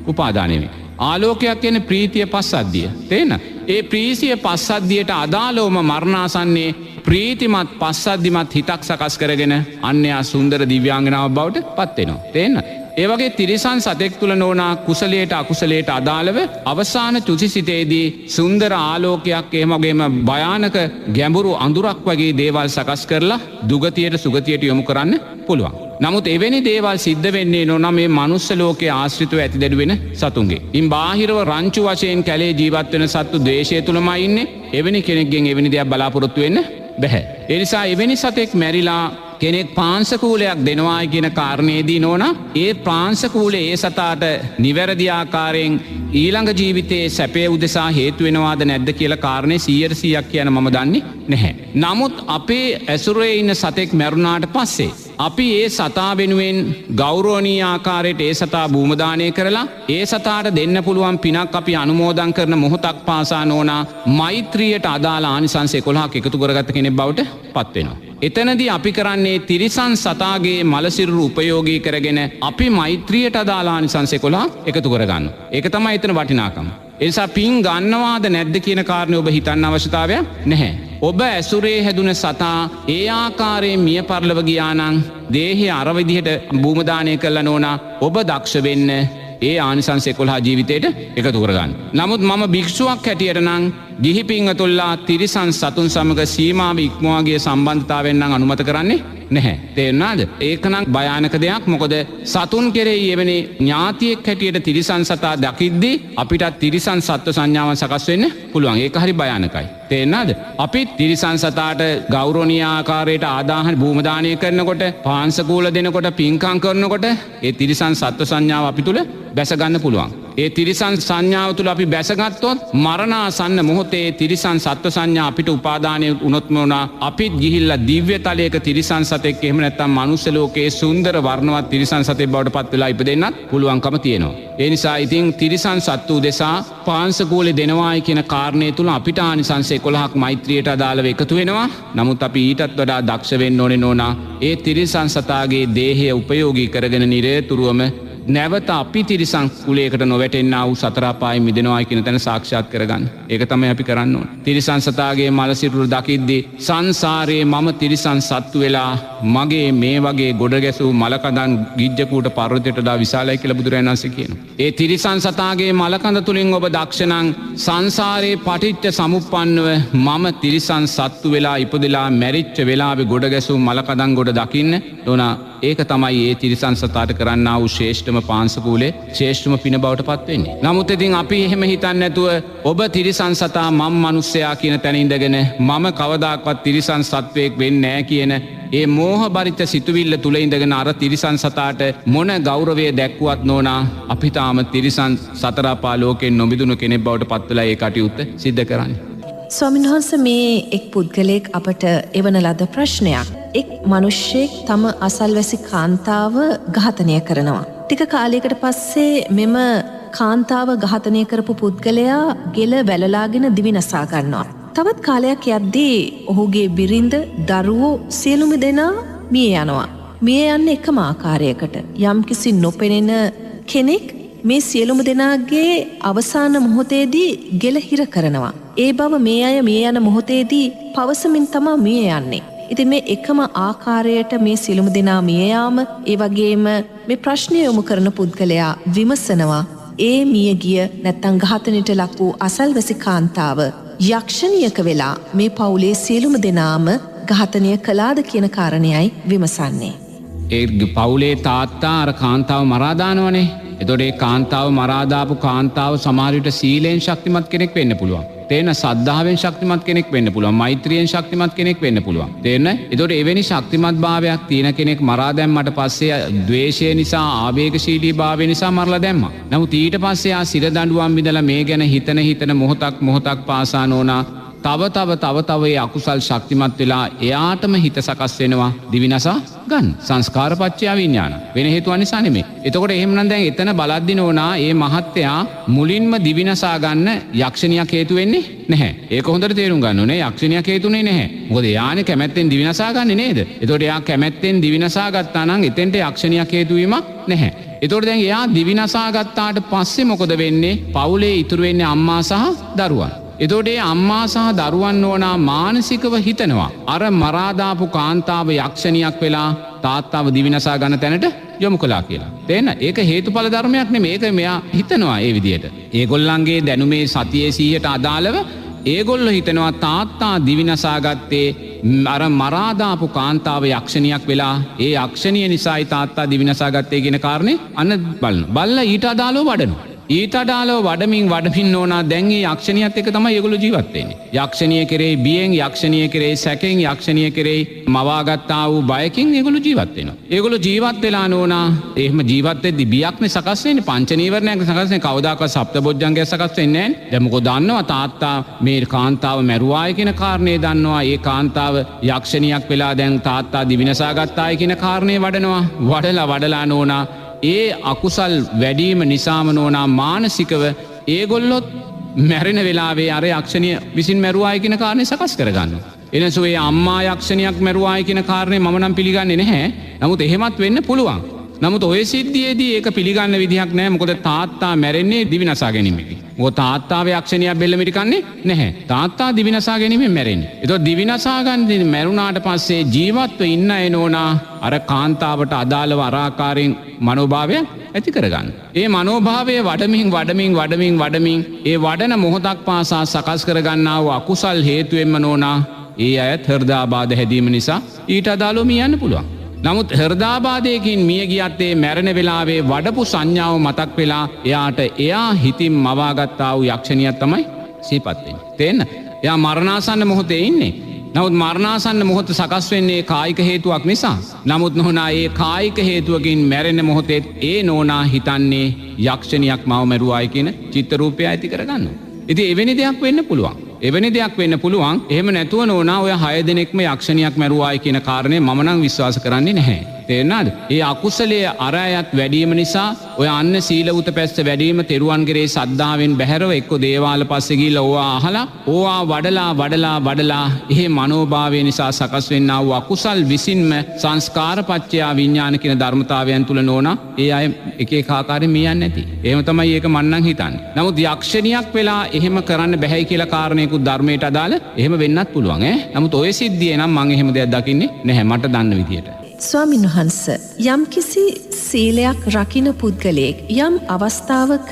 උපාදානය වෙන්නේ. ආලෝකයක් කියන්නේ ප්‍රීතිය පස්සද්ධිය. තේරෙනවද? ඒ ප්‍රීතිය පස්සද්ධියට අදාළවම මරණාසන්නේ ප්‍රීතිමත් පස්සද්ධිමත් හිතක් සකස් කරගෙන අන්න එයා සුන්දර දිව්‍යාංගනාවක් බවට පත් වෙනවා. තේරෙනවද? ඒ වගේ තිරිසන් සතෙක් තුල නෝනා කුසලයට අකුසලයට අදාළව අවසාන චුතිසිතේදී සුන්දර ආලෝකයක් එහෙම වගේම භයානක ගැඹුරු අඳුරක් වගේ දේවල් සකස් කරලා දුගතියට සුගතියට යොමු කරන්න පුළුවන්. නමුත් එවැනි දේවල් සිද්ධ වෙන්නේ නෝනා මේ මනුස්ස ලෝකයේ ආශ්‍රිතව ඇති දැඩි වෙන සතුන්ගේ. ඉන් බාහිරව රංචු වශයෙන් කැලේ ජීවත් වෙන සත්තු ද්වේෂය තුලමයි ඉන්නේ. එවැනි කෙනෙක්ගෙන් එවැනි දෙයක් බලාපොරොත්තු වෙන්න බැහැ. ඒ නිසා එවැනි සතෙක් මැරිලා කෙනෙක් පාංශකූලයක් දෙනවායි කියන කාරණේදී නෝනා ඒ පාංශකූලේ ඒ සතාට නිවැරදි ආකාරයෙන් ඊළඟ ජීවිතයේ සැපය උදෙසා හේතු වෙනවාද නැද්ද කියලා කාරණේ 100%ක් කියන මම දන්නේ නැහැ. නමුත් අපේ ඇසුරේ ඉන්න සතෙක් මැරුණාට පස්සේ අපි ඒ සතා වෙනුවෙන් ගෞරවනීය ආකාරයට ඒ සතා භූමදානය කරලා ඒ සතාට දෙන්න පුළුවන් පිනක් අපි අනුමෝදන් කරන මොහොතක් පාසා නෝනා මෛත්‍රියට අදාළ ආනිසංස 11ක් එකතු කරගත්ත කෙනෙක් බවට පත් වෙනවා. එතනදී අපි කරන්නේ තිරිසන් සතාගේ මලසිරුරු උපයෝගී කරගෙන අපි මෛත්‍රියට අදාළ ආනිසංස 11ක් එකතු කරගන්නවා. ඒක තමයි එතන වටිනාකම. ඒ නිසා පින් ගන්නවාද නැද්ද කියන කාරණේ ඔබ හිතන්න අවශ්‍යතාවයක් නැහැ. ඔබ ඇසුරේ හැදුන සතා ඒ ආකාරයෙන් මිය පරලොව ගියා නම් දේහය අර විදිහට භූමදානය කළා නෝනා ඔබ දක්ෂ වෙන්න ඒ ආනිසංස 11 ජීවිතේට එකතු කරගන්න. නමුත් මම භික්ෂුවක් හැටියට නම් ගිහි පින්වතුන්ලා තිරිසන් සතුන් සමග සීමාව ඉක්මවා ගිය සම්බන්ධතාවයෙන් නම් අනුමත කරන්නේ නැහැ. තේරුණාද? ඒක නම් භයානක දෙයක්. මොකද සතුන් කෙරෙහි එවැනි ඥාතියෙක් හැටියට තිරිසන් සතා දකිද්දී අපිටත් තිරිසන් සත්ව සංඥාවන් සකස් වෙන්න පුළුවන්. ඒක හරි භයානකයි. තේරුණාද? අපි තිරිසන් සතාට ගෞරවනීය ආකාරයට ආදාහන භූමදානය කරනකොට, පාංශකූල දෙනකොට, පින්කම් කරනකොට ඒ තිරිසන් සත්ව සංඥාව අපි තුල බැස ගන්න පුළුවන්. ඒ තිරිසන් සංඥාව තුළ අපි බැසගත්තොත් මරණාසන්න මොහොතේ තිරිසන් සත්ව සංඥා අපිට උපාදානය වුණොත් මොනා අපිත් ගිහිල්ලා දිව්‍ය තලයක තිරිසන් සතෙක් එහෙම නැත්නම් මනුස්ස ලෝකයේ සුන්දර වර්ණවත් තිරිසන් සතෙක් බවට පත් වෙලා ඉපදෙන්නත් පුළුවන්කම තියෙනවා. ඒ නිසා ඉතින් තිරිසන් සත්තු උදෙසා පාංශකූලේ දෙනවායි කියන කාරණේ තුල අපිට ආනිසංස 11ක් මෛත්‍රියට අදාළව එකතු වෙනවා. නමුත් අපි ඊටත් වඩා දක්ෂ වෙන්න ඕනේ නෝනා ඒ තිරිසන් සතාගේ දේහය උපයෝගී කරගෙන නිරතුරුවම නැවත අපි තිරිසන් කුලයකට නොවැටෙන්නා වූ සතර අපායෙන් මිදෙනවා කියන තැන සාක්ෂාත් කරගන්න. ඒක තමයි අපි කරන්න ඕනේ. තිරිසන් සතාගේ මල සිරුරු දකිද්දී සංසාරයේ මම තිරිසන් සත්තු වෙලා මගේ මේ වගේ ගොඩ ගැසූ මලකඳන් ගිජ්ජකූට පර්වතයට වඩා විශාලයි කියලා බුදුරජාණන් වහන්සේ කියනවා. ඒ තිරිසන් සතාගේ මලකඳ තුලින් ඔබ දක්ෂ නම් සංසාරයේ පටිච්ච සමුප්පන්නව මම තිරිසන් සත්තු වෙලා ඉපදලා මැරිච්ච වෙලාවේ ගොඩ ගැසූ මලකඳන් ගොඩ දකින්න ඕන. ඒක තමයි ඒ තිරිසන් සතාට කරන්නා වූ ශ්‍රේෂ්ඨම පාංශකූලේ ශ්‍රේෂ්ඨම පින බවට පත් වෙන්නේ. නමුත් ඉතින් අපි එහෙම හිතන්නේ නැතුව ඔබ තිරිසන් සතා මම මිනිස්සයා කියන තැන ඉඳගෙන මම කවදාකවත් තිරිසන් සත්වයෙක් වෙන්නේ නැහැ කියන ඒ මෝහ බරිත සිතුවිල්ල තුල ඉඳගෙන අර තිරිසන් සතාට මොන ගෞරවය දැක්ුවත් නෝනා අපි තාම තිරිසන් සතර අපා ලෝකෙන් නොමිදුණු කෙනෙක් බවට පත් වෙලා ඒ කටයුත්ත සිද්ධ කරන්නේ. ස්වාමීන් වහන්සේ, මේ එක් පුද්ගලයෙක් අපට එවන ලද ප්‍රශ්නයක්. එක් මිනිස්සෙක් තම අසල්වැසි කාන්තාව ඝාතනය කරනවා. ටික කාලයකට පස්සේ මෙම කාන්තාව ඝාතනය කරපු පුද්ගලයා ගෙල වැළලාගෙන දිවිනසා ගන්නවා. තවත් කාලයක් යද්දී ඔහුගේ බිරිඳ, දරුවෝ සියලුම දෙනා මිය යනවා. මිය යන්නේ එකම ආකාරයකට. යම්කිසි නොපෙනෙන කෙනෙක් මේ සියලුම දෙනාගේ අවසාන මොහොතේදී ගෙල හිර කරනවා. ඒ බව මේ අය මිය යන මොහොතේදී පවසමින් තමා මිය යන්නේ. ඉතින් මේ එකම ආකාරයට මේ සියලුම දෙනා මිය යාම, ඒ වගේම මේ ප්‍රශ්නය යොමු කරන පුද්ගලයා විමසනවා ඒ මිය ගිය නැත්තම් ඝාතනයට ලක් වූ අසල්වැසි කාන්තාව යක්ෂණියක වෙලා මේ පවුලේ සියලුම දෙනාම ඝාතනය කළාද කියන කාරණයයි විමසන්නේ. ඒ පවුලේ තාත්තා අර කාන්තාව මරා දානවනේ. එතකොට ඒ කාන්තාව මරා දාපු කාන්තාව සමහර විට සීලෙන් ශක්තිමත් කෙනෙක් වෙන්න පුළුවන්. තේරෙන සද්ධාවෙන් ශක්තිමත් කෙනෙක් වෙන්න පුළුවන්. මෛත්‍රියෙන් ශක්තිමත් කෙනෙක් වෙන්න පුළුවන්. තේරෙන? එතකොට එවැනි ශක්තිමත් භාවයක් තියෙන කෙනෙක් මරා දැම්මට පස්සේ ද්වේෂය නිසා ආවේගශීලී භාවය නිසා මරලා දැම්මා. නමුත් ඊට පස්සේ ආ සිර දඬුවම් විඳලා මේ ගැන හිතන හිතන මොහොතක් මොහොතක් පාසා නෝනා තව තව තව තව ඒ අකුසල් ශක්තිමත් වෙලා එයාටම හිත සකස් වෙනවා දිවිනසා ගන්න. සංස්කාර පත්‍ය විඥාන. වෙන හේතුවක් නිසා නෙමෙයි. එතකොට එහෙමනම් දැන් එතන බලද්දි නෝනා ඒ මහත්තයා මුලින්ම දිවිනසා ගන්න යක්ෂණියක් හේතු වෙන්නේ නැහැ. ඒක හොඳට තේරුම් ගන්න ඕනේ. යක්ෂණියක් හේතුනේ නැහැ. මොකද එයානේ කැමැත්තෙන් දිවිනසා ගන්නේ නේද? එතකොට එයා කැමැත්තෙන් දිවිනසා ගත්තා නම් එතෙන්ට යක්ෂණියක් හේතු වීමක් නැහැ. එතකොට දැන් එයා දිවිනසා ගත්තාට පස්සේ මොකද වෙන්නේ? පවුලේ ඉතුරු වෙන්නේ අම්මා සහ දරුවන්. එතකොට ඒ අම්මා සහ දරුවන් නෝනා මානසිකව හිතනවා අර මරා දාපු කාන්තාව යක්ෂණියක් වෙලා තාත්තාව දිවිනසා ගන්න තැනට යොමු කළා කියලා. තේරෙන? ඒක හේතුඵල ධර්මයක් නෙමෙයි. ඒක මෙයා හිතනවා ඒ විදියට. ඒගොල්ලන්ගේ දැනුමේ සතියේ 100ට අදාළව ඒගොල්ලෝ හිතනවා තාත්තා දිවිනසා ගත්තේ අර මරා දාපු කාන්තාව යක්ෂණියක් වෙලා ඒ යක්ෂණිය නිසායි තාත්තා දිවිනසා ගත්තේ කියන කාරණේ අන්න බලන. බලලා ඊට අදාළව වඩනවා. ඊට අදාළව වඩමින් වඩමින් නෝනා දැන් ඒ යක්ෂණියත් එක්ක තමයි ඒගොල්ලෝ ජීවත් වෙන්නේ. යක්ෂණිය කෙරෙහි බියෙන්, යක්ෂණිය කෙරෙහි සැකෙන්, යක්ෂණිය කෙරෙහි මවාගත්තා වූ බයකින් ඒගොල්ලෝ ජීවත් වෙනවා. ඒගොල්ලෝ ජීවත් වෙලා නෝනා එහෙම ජීවත් වෙද්දි බියක්නේ සකස් වෙන්නේ, පංච නීවරණයක් සකස් වෙන්නේ, කවදාකවත් සප්තබොජ්ජංගයක් සකස් වෙන්නේ නැහැ. දැන් මොකද දන්නවා තාත්තා මේ කාන්තාව මැරුවාය කියන කාරණේ දන්නවා. ඒ කාන්තාව යක්ෂණියක් වෙලා දැන් තාත්තා දිවිනසා ගත්තාය කියන කාරණේ වඩනවා. වඩලා වඩලා නෝනා ඒ අකුසල් වැඩීම නිසාම නෝනා මානසිකව ඒගොල්ලොත් මැරෙන වෙලාවේ අර යක්ෂණිය විසින් මැරුවායි කියන කාරණේ සකස් කරගන්නවා. එනසු ඒ අම්මා යක්ෂණියක් මැරුවායි කියන කාරණේ මම නම් පිළිගන්නේ නැහැ. නමුත් එහෙමත් වෙන්න පුළුවන්. නමුත් ඔය සිද්ධියේදී ඒක පිළිගන්න විදිහක් නැහැ. මොකද තාත්තා මැරෙන්නේ දිවිනසා ගැනීමකින්. මොකද තාත්තාව යක්ෂණියක් බෙල්ල මිරිකන්නේ නැහැ. තාත්තා දිවිනසා ගැනීමෙන් මැරෙන්නේ. ඒතකොට දිවිනසා ගන්න මැරුණාට පස්සේ ජීවත්ව ඉන්න අය නෝනා අර කාන්තාවට අදාළව අර ආකාරයෙන් මනෝභාවයක් ඇති කරගන්න. ඒ මනෝභාවය වඩමින් වඩමින් වඩමින් වඩමින් ඒ වඩන මොහොතක් පාසා සකස් කරගන්නා වූ අකුසල් හේතුවෙන්ම නෝනා ඒ අයත් හෘදාබාධ හැදීම නිසා ඊට අදාළව මිය යන්න පුළුවන්. නමුත් හෘදාබාධයකින් මිය ගියත් ඒ මැරෙන වෙලාවේ වඩපු සංඥාව මතක් වෙලා එයාට එයා හිතින් මවාගත්තා වූ යක්ෂණියක් තමයි සිහිපත් වෙන්නේ. තේන්න? එයා මරණාසන්න මොහොතේ ඉන්නේ. නමුත් මරණාසන්න මොහොත සකස් වෙන්නේ කායික හේතුවක් නිසා. නමුත් නෝනා ඒ කායික හේතුවකින් මැරෙන මොහොතේත් ඒ නෝනා හිතන්නේ යක්ෂණියක් මව මැරුවායි කියන චිත්ත රූපය ඇති කරගන්නවා. ඉතින් එවැනි දෙයක් වෙන්න පුළුවන්. එවැනි දෙයක් වෙන්න පුළුවන්. එහෙම නැතුව නෝනා ඔය 6 දෙනෙක්ම යක්ෂණියක් මැරුවායි කියන කාරණේ මම නම් විශ්වාස කරන්නේ නැහැ. තේරෙනවද? ඒ අකුසලයේ අර අයත් වැඩිම නිසා ඔය අන්න සීලවුත පැස්ස වැඩිම තෙරුවන් කෙරේ සද්ධාවෙන් බැහැරව එක්ක දේවාල පස්සේ ගිහිල්ලා ඕවා අහලා ඕවා වඩලා වඩලා වඩලා එහෙ මනෝභාවය නිසා සකස් වෙන්නා වූ අකුසල් විසින්ම සංස්කාර පත්‍යා විඥාන කියන ධර්මතාවයන් තුල නෝනා ඒ අය එක එක ආකාරයෙන් මිය යන්නේ නැති. එහෙම තමයි ඒක මං නම් හිතන්නේ. නමුත් යක්ෂණියක් වෙලා එහෙම කරන්න බැහැයි කියලා කාරණේකුත් ධර්මයට අදාළ එහෙම වෙන්නත් පුළුවන් ඈ. නමුත් ඔය සිද්ධියේ නම් මං එහෙම දෙයක් දකින්නේ නැහැ මට දන්න විදියට. ස්වාමීන් වහන්ස, යම්කිසි සීලයක් රකින පුද්ගලයෙක් යම් අවස්ථාවක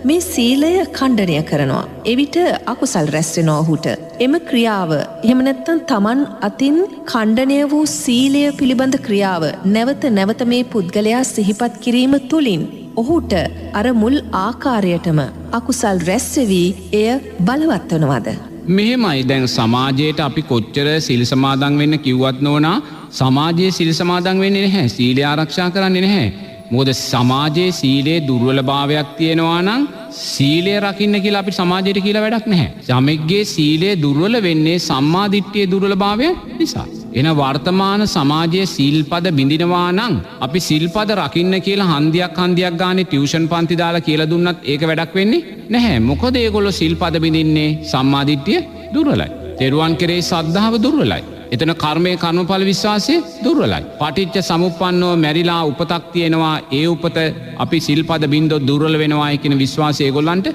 මේ සීලය ඛණ්ඩනය කරනවා. එවිට අකුසල් රැස් වෙනවා ඔහුට. එම ක්‍රියාව එහෙම නැත්නම් තමන් අතින් ඛණ්ඩනය වූ සීලය පිළිබඳ ක්‍රියාව නැවත නැවත මේ පුද්ගලයා සිහිපත් කිරීම තුළින් ඔහුට අර මුල් ආකාරයටම අකුසල් රැස් වෙවි එය බලවත් වෙනවද? මෙහෙමයි, දැන් සමාජයට අපි කොච්චර සිල් සමාදන් වෙන්න කිව්වත් නෝනා සමාජයේ සිල් සමාදන් වෙන්නේ නැහැ. සීලය ආරක්ෂා කරන්නේ නැහැ. මොකද සමාජයේ සීලයේ දුර්වලභාවයක් තියෙනවා නම් සීලය රකින්න කියලා අපි සමාජයට කියලා වැඩක් නැහැ. යමෙක්ගේ සීලය දුර්වල වෙන්නේ සම්මා දිට්ඨියේ දුර්වලභාවය නිසා. එන වර්තමාන සමාජයේ සිල්පද බිඳිනවා නම් අපි සිල්පද රකින්න කියලා හන්දියක් හන්දියක් ගානේ ටියුෂන් පන්ති දාලා කියලා දුන්නත් ඒක වැඩක් වෙන්නේ නැහැ. මොකද ඒගොල්ලෝ සිල්පද බිඳින්නේ සම්මා දිට්ඨිය දුර්වලයි. තෙරුවන් කෙරෙහි සද්ධාව දුර්වලයි. එතන කර්මයේ කර්මඵල විශ්වාසය දුර්වලයි. පටිච්ච සමුප්පන්නව මැරිලා උපතක් තියෙනවා, ඒ උපත අපි සිල්පද බින්දොත් දුර්වල වෙනවායි කියන විශ්වාසය ඒගොල්ලන්ට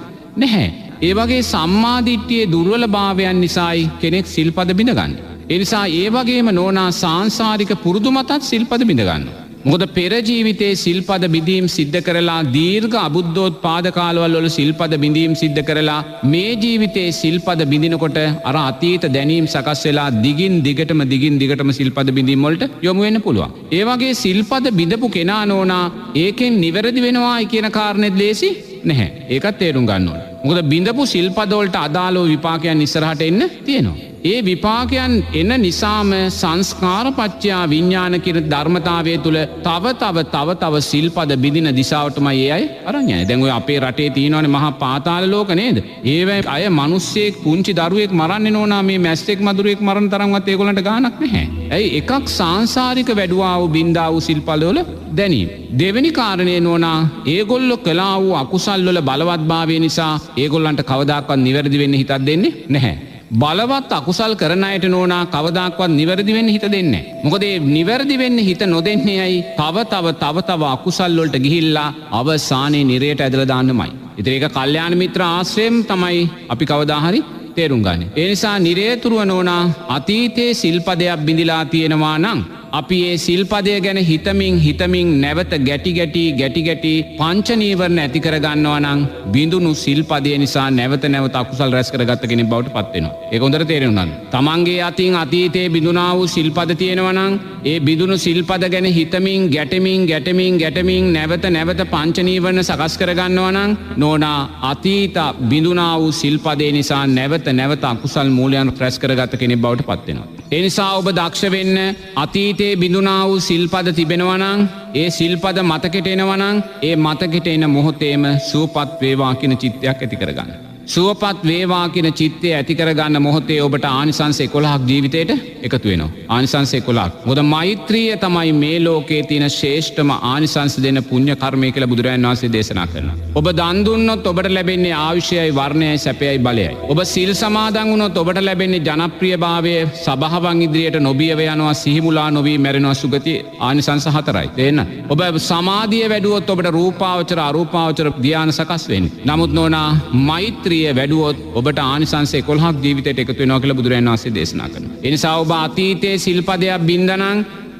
නැහැ. ඒ වගේ සම්මා දිට්ඨියේ දුර්වලභාවයන් නිසායි කෙනෙක් සිල්පද බිඳගන්නේ. ඒ නිසා ඒ වගේම නෝනා සාංසාරික පුරුදු මතත් සිල්පද බිඳ ගන්නවා. මොකද පෙර ජීවිතේ සිල්පද බිඳීම් සිද්ධ කරලා දීර්ඝ අබුද්ධෝත්පාද කාලවල වල සිල්පද බිඳීම් සිද්ධ කරලා මේ ජීවිතේ සිල්පද බිඳිනකොට අර අතීත දැනීම් සකස් වෙලා දිගින් දිගටම දිගින් දිගටම සිල්පද බිඳීම් වලට යොමු වෙන්න පුළුවන්. ඒ වගේ සිල්පද බිඳපු කෙනා නෝනා ඒකෙන් නිවැරදි වෙනවායි කියන කාරණෙත් ලේසි නැහැ. ඒකත් තේරුම් ගන්න ඕනේ. මොකද බිඳපු සිල්පද වලට අදාළව විපාකයන් ඉස්සරහට එන්න තියෙනවා. ඒ විපාකයන් එන නිසාම සංස්කාර පත්‍යා විඥාන කියන ධර්මතාවය තුළ තව තව තව තව සිල්පද බිඳින දිශාවටමයි ඒ අය අරන් යන්නේ. දැන් ඔය අපේ රටේ තියෙනවනේ මහා පාතාල ලෝක නේද? ඒවැ අය මිනිස්සෙක් පුංචි දරුවෙක් මරන්නේ නෝනා මේ මැස්සෙක් මදුරුවෙක් මරන තරම්වත් ඒගොල්ලන්ට ගාණක් නැහැ. ඇයි? එකක් සාංසාරික වැඩුවා වූ බින්දා වූ සිල්පද වල දැනීම. දෙවෙනි කාරණේ නෝනා ඒගොල්ලෝ කළා වූ අකුසල් වල බලවත්භාවය නිසා ඒගොල්ලන්ට කවදාකවත් නිවැරදි වෙන්න හිතක් දෙන්නේ නැහැ. බලවත් අකුසල් කරන අයට නෝනා කවදාකවත් නිවැරදි වෙන්න හිත දෙන්නේ නැහැ. මොකද ඒ නිවැරදි වෙන්න හිත නොදෙන්නේ ඇයි? තව තව තව තව අකුසල් වලට ගිහිල්ලා අවසානයේ නිරයට ඇදලා දාන්නමයි. ඉතින් ඒක කල්යාණ මිත්‍ර ආශ්‍රයෙන් තමයි අපි කවදා හරි තේරුම් ගන්නේ. ඒ නිසා නිරේතුරුව නෝනා අතීතයේ සිල්පදයක් බිඳිලා තියෙනවා නම් අපි ඒ සිල්පදය ගැන හිතමින් හිතමින් නැවත ගැටි ගැටි ගැටි ගැටි පංච නීවරණ ඇති කර ගන්නවා නම් බිඳුණු සිල්පදය නිසා නැවත නැවත අකුසල් රැස් කරගත්ත කෙනෙක් බවට පත් වෙනවා. ඒක හොඳට තේරෙනවා නේද? තමන්ගේ අතින් අතීතයේ බිඳුනා වූ සිල්පද තියෙනවා නම් ඒ බිඳුණු සිල්පද ගැන හිතමින් ගැටෙමින් ගැටෙමින් ගැටෙමින් නැවත නැවත පංච නීවරණ සකස් කර ගන්නවා නම් නෝනා අතීත බිඳුනා වූ සිල්පදේ නිසා නැවත නැවත අකුසල් මූලයන් රැස් කරගත්ත කෙනෙක් බවට පත් වෙනවා. ඒ නිසා ඔබ දක්ෂ වෙන්න අතීතයේ බිඳුනා වූ සිල්පද තිබෙනවා නම් ඒ සිල්පද මතකෙට එනවා නම් ඒ මතකෙට එන මොහොතේම සුවපත් වේවා කියන චිත්තයක් ඇති කරගන්න. සුවපත් වේවා කියන චිත්තය ඇති කරගන්න මොහොතේ ඔබට ආනිසංස 11ක් ජීවිතේට එකතු වෙනවා. ආනිසංස 11ක්. මොකද මෛත්‍රිය තමයි මේ ලෝකයේ තියෙන ශ්‍රේෂ්ඨම ආනිසංස දෙන පුණ්‍ය කර්මය කියලා බුදුරජාණන් වහන්සේ දේශනා කරනවා. ඔබ දන් දුන්නොත් ඔබට ලැබෙන්නේ ආයුෂයයි, වර්ණයයි, සැපයයි, බලයයි. ඔබ සිල් සමාදන් වුණොත් ඔබට ලැබෙන්නේ ජනප්‍රියභාවය, සභාවන් ඉදිරියට නොබියව යනවා, සිහිමුලා නොවී මැරෙනවා, සුගති ආනිසංස 4යි. තේරෙනවද? ඔබ සමාධිය වැඩුවොත් ඔබට රූපාවචර අරූපාවචර ධ්‍යාන සකස් වෙන්නේ. නමුත් නෝනා මෛත්‍රිය වැඩුවොත් ඔබට ආනිසංස 11ක් ජීවිතයට එකතු වෙනවා කියලා බුදුරජාණන් වහන්සේ දේශනා කරනවා. ඒ නිසා ඔබ අතීතයේ සිල්පදයක් බින්දනම්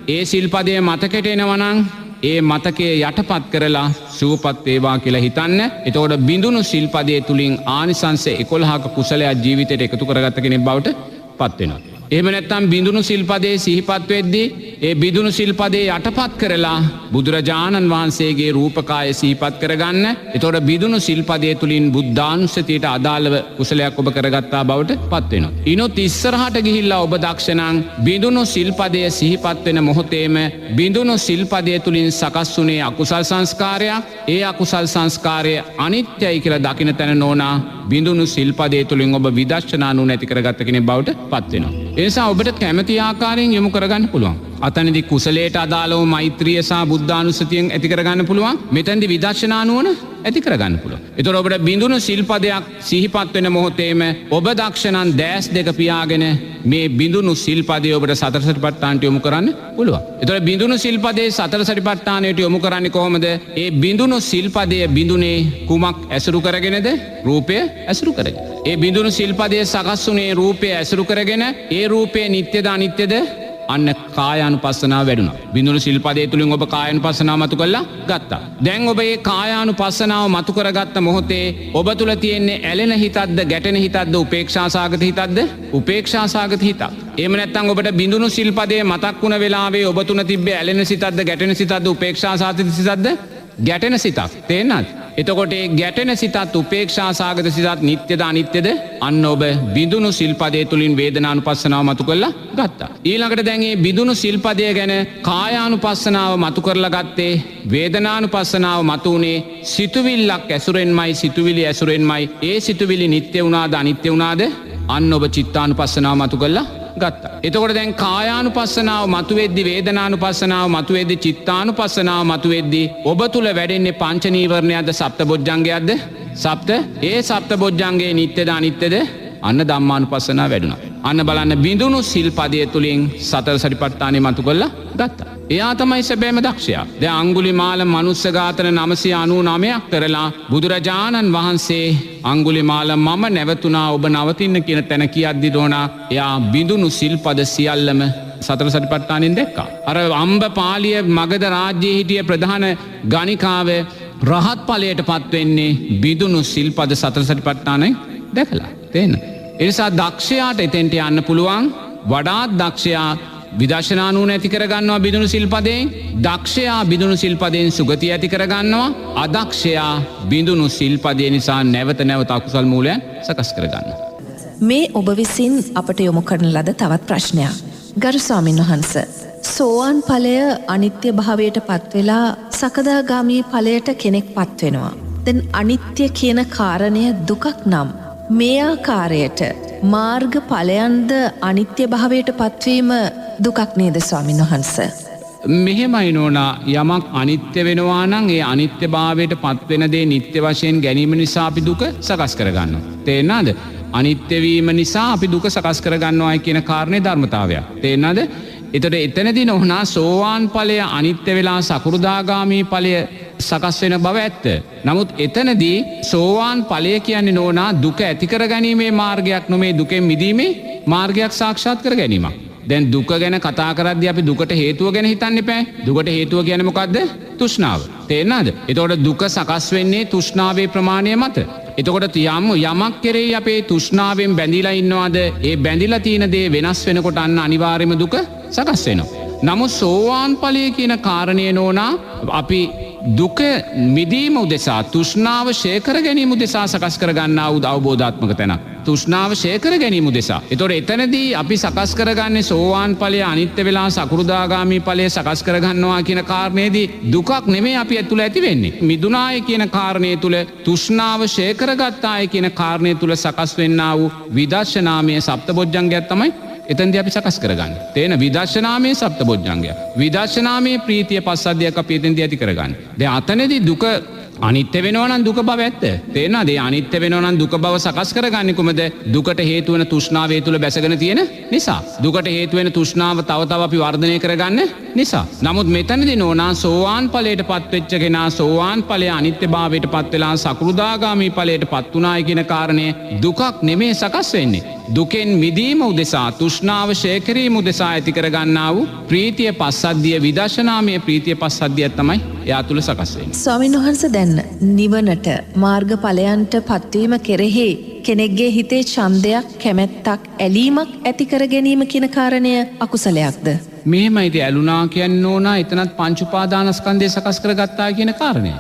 ඒ සිල්පදය මතකෙට එනවා නම් ඒ මතකය යටපත් කරලා සුවපත් වේවා කියලා හිතන්න. එතකොට බිඳුණු සිල්පදයේ තුලින් ආනිසංස 11ක කුසලයක් ජීවිතයට එකතු කරගත්ත කෙනෙක් බවට පත් වෙනවා. එහෙම නැත්නම් බිඳුණු සිල්පදයේ සිහිපත් වෙද්දී ඒ බිඳුණු සිල්පදයේ යටපත් කරලා බුදුරජාණන් වහන්සේගේ රූපකාය සිහිපත් කරගන්න. එතකොට බිඳුණු සිල්පදයේ තුලින් බුද්ධානුස්සතියට අදාළව කුසලයක් ඔබ කරගත්තා බවට පත් වෙනවා. ඊනොත් ඉස්සරහට ගිහිල්ලා ඔබ දක්ෂ නම් බිඳුණු සිල්පදය සිහිපත් වෙන මොහොතේම බිඳුණු සිල්පදය තුලින් සකස් වුණේ අකුසල් සංස්කාරයක්. ඒ අකුසල් සංස්කාරය අනිත්‍යයි කියලා දකින තැන නෝනා බිඳුණු සිල්පදය තුලින් ඔබ විදර්ශනා නුවණ ඇති කරගත්ත කෙනෙක් බවට පත් වෙනවා. ඒ නිසා ඔබට කැමති ආකාරයෙන් යොමු කරගන්න පුළුවන්. අතනදී කුසලයට අදාළව මෛත්‍රිය සහ බුද්ධානුස්සතියෙන් ඇති කරගන්න පුළුවන්. මෙතනදී විදර්ශනා නුවණ ඇති කරගන්න පුළුවන්. ඒතකොට ඔබට බිඳුණු සිල්පදයක් සිහිපත් වෙන මොහොතේම ඔබ දක්ෂ නම් දැස් දෙක පියාගෙන මේ බිඳුණු සිල්පදය ඔබට සතර සතිපට්ඨානට යොමු කරන්න පුළුවන්. ඒතකොට බිඳුණු සිල්පදේ සතර සතිපට්ඨානයට යොමු කරන්නේ කොහොමද? ඒ බිඳුණු සිල්පදය බිඳුනේ කුමක් ඇසුරු කරගෙනද? රූපය ඇසුරු කරගෙන. ඒ බිඳුණු සිල්පදය සකස් වුණේ රූපය ඇසුරු කරගෙන. ඒ රූපය නිට්ටයද අනිත්‍යද? අන්න කායානුපස්සනාව වැඩුණා. බිඳුණු සිල්පදයේ තුලින් ඔබ කායානුපස්සනාව මතු කරලා ගත්තා. දැන් ඔබ මේ කායානුපස්සනාව මතු කරගත්ත මොහොතේ ඔබ තුල තියෙන්නේ ඇලෙන හිතක්ද, ගැටෙන හිතක්ද, උපේක්ෂාසහගත හිතක්ද? උපේක්ෂාසහගත හිතක්. එහෙම නැත්නම් ඔබට බිඳුණු සිල්පදයේ මතක් වුණ වෙලාවේ ඔබ තුන තිබ්බේ ඇලෙන සිතක්ද, ගැටෙන සිතක්ද, උපේක්ෂාසහගත සිතක්ද? ගැටෙන සිතක්. තේරෙනවද? එතකොට ඒ ගැටෙන සිතත් උපේක්ෂාසහගත සිතත් නිට්ටයද අනිත්‍යද? අන්න ඔබ බිඳුණු සිල්පදයේ තුලින් වේදනානුපස්සනාව මතු කරලා ගත්තා. ඊළඟට දැන් මේ බිඳුණු සිල්පදය ගැන කායානුපස්සනාව මතු කරලා ගත්තේ, වේදනානුපස්සනාව මතු වුණේ සිතුවිල්ලක් ඇසුරෙන්මයි, සිතුවිලි ඇසුරෙන්මයි. ඒ සිතුවිලි නිට්ටය වුණාද අනිත්‍ය වුණාද? අන්න ඔබ චිත්තානුපස්සනාව මතු කරලා ගත්තා. එතකොට දැන් කායානුපස්සනාව මතුවෙද්දි, වේදනානුපස්සනාව මතුවෙද්දි, චිත්තානුපස්සනාව මතුවෙද්දි ඔබ තුල වැඩෙන්නේ පංච නීවරණයක්ද සප්තබොජ්ජංගයක්ද? සප්ත. ඒ සප්තබොජ්ජංගේ නිට්ටයද අනිත්‍යද? අන්න ධම්මානුපස්සනාව වැඩුණා. අන්න බලන්න බිඳුණු සිල්පදය තුලින් සතර සතිපට්ඨානෙ මතු කරලා ගත්තා. එයා තමයි සැබෑම දක්ෂයා. දැන් අඟුලිමාල මනුස්ස ඝාතන 999ක් කරලා බුදුරජාණන් වහන්සේ අඟුලිමාල මම නැවතුණා ඔබ නවතින්න කියන තැන කියද්දි දෝනා එයා බිඳුණු සිල්පද සියල්ලම සතර සතිපට්ඨානෙන් දැක්කා. අර අම්බපාලිය මගධ රාජ්‍යයේ හිටිය ප්‍රධාන ගණිකාව රහත් ඵලයට පත් වෙන්නේ බිඳුණු සිල්පද සතර සතිපට්ඨානෙන් දැකලා. තේරෙනවද? ඒ නිසා දක්ෂයාට එතෙන්ට යන්න පුළුවන්. වඩාත් දක්ෂයා විදර්ශනා නුවණ ඇති කරගන්නවා බිඳුණු සිල්පදයෙන්. දක්ෂයා බිඳුණු සිල්පදයෙන් සුගතිය ඇති කරගන්නවා. අදක්ෂයා බිඳුණු සිල්පදය නිසා නැවත නැවත අකුසල් මූලයන් සකස් කරගන්නවා. මේ ඔබ විසින් අපට යොමු කරන ලද තවත් ප්‍රශ්නයක්. ගරු ස්වාමීන් වහන්ස, සෝවාන් ඵලය අනිත්‍ය භාවයට පත් වෙලා සකදාගාමී ඵලයට කෙනෙක් පත් වෙනවා. දැන් අනිත්‍ය කියන කාරණය දුකක් නම් මේ ආකාරයට මාර්ග ඵලයන්ද අනිත්‍ය භාවයට පත්වීම දුකක් නේද ස්වාමීන් වහන්ස? මෙහෙමයි නෝනා, යමක් අනිත්‍ය වෙනවා නම් ඒ අනිත්‍ය භාවයට පත්වෙන දේ නිත්‍ය වශයෙන් ගැනීම නිසා අපි දුක සකස් කරගන්නවා. තේරෙනවද? අනිත්‍ය වීම නිසා අපි දුක සකස් කරගන්නවායි කියන කාරණේ ධර්මතාවයක්. තේරෙනවද? එතකොට එතනදී නෝනා සෝවාන් ඵලය අනිත්‍ය වෙලා සකෘදාගාමී ඵලය සකස් වෙන බව ඇත්ත. නමුත් එතනදී සෝවාන් ඵලය කියන්නේ නෝනා දුක ඇති කර ගැනීමේ මාර්ගයක් නොමේ දුකෙන් මිදීමේ මාර්ගයක් සාක්ෂාත් කර ගැනීමක්. දැන් දුක ගැන කතා කරද්දී අපි දුකට හේතුව ගැන හිතන්න එපා. දුකට හේතුව කියන්නේ මොකද්ද? තෘෂ්ණාව. තේරෙනවද? එතකොට දුක සකස් වෙන්නේ තෘෂ්ණාවේ ප්‍රමාණය මත. එතකොට යමක් කෙරෙහි අපේ තෘෂ්ණාවෙන් බැඳිලා ඉන්නවාද, ඒ බැඳිලා තියෙන දේ වෙනස් වෙනකොට අන්න අනිවාර්යයෙන්ම දුක සකස් වෙනවා. නමුත් සෝවාන් ඵලය කියන කාරණය නෝනා අපි දුක මිදීම උදෙසා තෘෂ්ණාව ෂය කර ගැනීම උදෙසා සකස් කර ගන්නා වූ අවබෝධාත්මක තැනක්. තෘෂ්ණාව ෂය කර ගැනීම උදෙසා. එතකොට එතනදී අපි සකස් කරගන්නේ සෝවාන් ඵලය අනිත්‍ය වෙලා සකෘදාගාමී ඵලය සකස් කරගන්නවා කියන කාරණේදී දුකක් නෙමෙයි අපි ඇතුළ ඇති වෙන්නේ. මිදුනාය කියන කාරණේ තුල තෘෂ්ණාව ෂය කරගත්තාය කියන කාරණේ තුල සකස් වෙන්නා වූ විදර්ශනාමය සප්තබොජ්ජංගයක් තමයි එතනදී අපි සකස් කරගන්නේ. තේන විදර්ශනාමය සප්තබොජ්ජංගය. විදර්ශනාමය ප්‍රීතිය පස්සද්ධියක් අපි එතනදී ඇති කරගන්නේ. දැන් අතනදී දුක අනිත්‍ය වෙනවා නම් දුක බව ඇත්ත. තේරෙනවද? ඒ අනිත්‍ය වෙනවා නම් දුක බව සකස් කරගන්නේ කොහොමද? දුකට හේතු වෙන තෘෂ්ණාව ඒ තුල බැසගෙන තියෙන නිසා. දුකට හේතු වෙන තෘෂ්ණාව තව තව අපි වර්ධනය කරගන්න නිසා. නමුත් මෙතනදී නෝනා සෝවාන් ඵලයට පත් වෙච්ච කෙනා සෝවාන් ඵලය අනිත්‍ය භාවයට පත් වෙලා සකෘදාගාමී ඵලයට පත් වුණායි කියන කාරණය දුකක් නෙමෙයි සකස් වෙන්නේ. දුකෙන් මිදීම උදෙසා තෘෂ්ණාව ෂය කිරීම උදෙසා ඇති කරගන්නා වූ ප්‍රීතිය පස්සද්ධිය විදර්ශනාමය ප්‍රීතිය පස්සද්ධිය තමයි එයා තුල සකස් වෙන්නේ. ස්වාමීන් වහන්සේ දැන් නිවනට මාර්ගඵලයන්ට පත්වීම කෙරෙහි කෙනෙක්ගේ හිතේ ඡන්දයක් කැමැත්තක් ඇලීමක් ඇති කර ගැනීම කියන කාරණය අකුසලයක්ද? මෙහෙමයි ඉතින් ඇලුනා කියන්නේ ඕනා එතනත් පංච උපාදානස්කන්ධය සකස් කරගත්තා කියන කාරණය.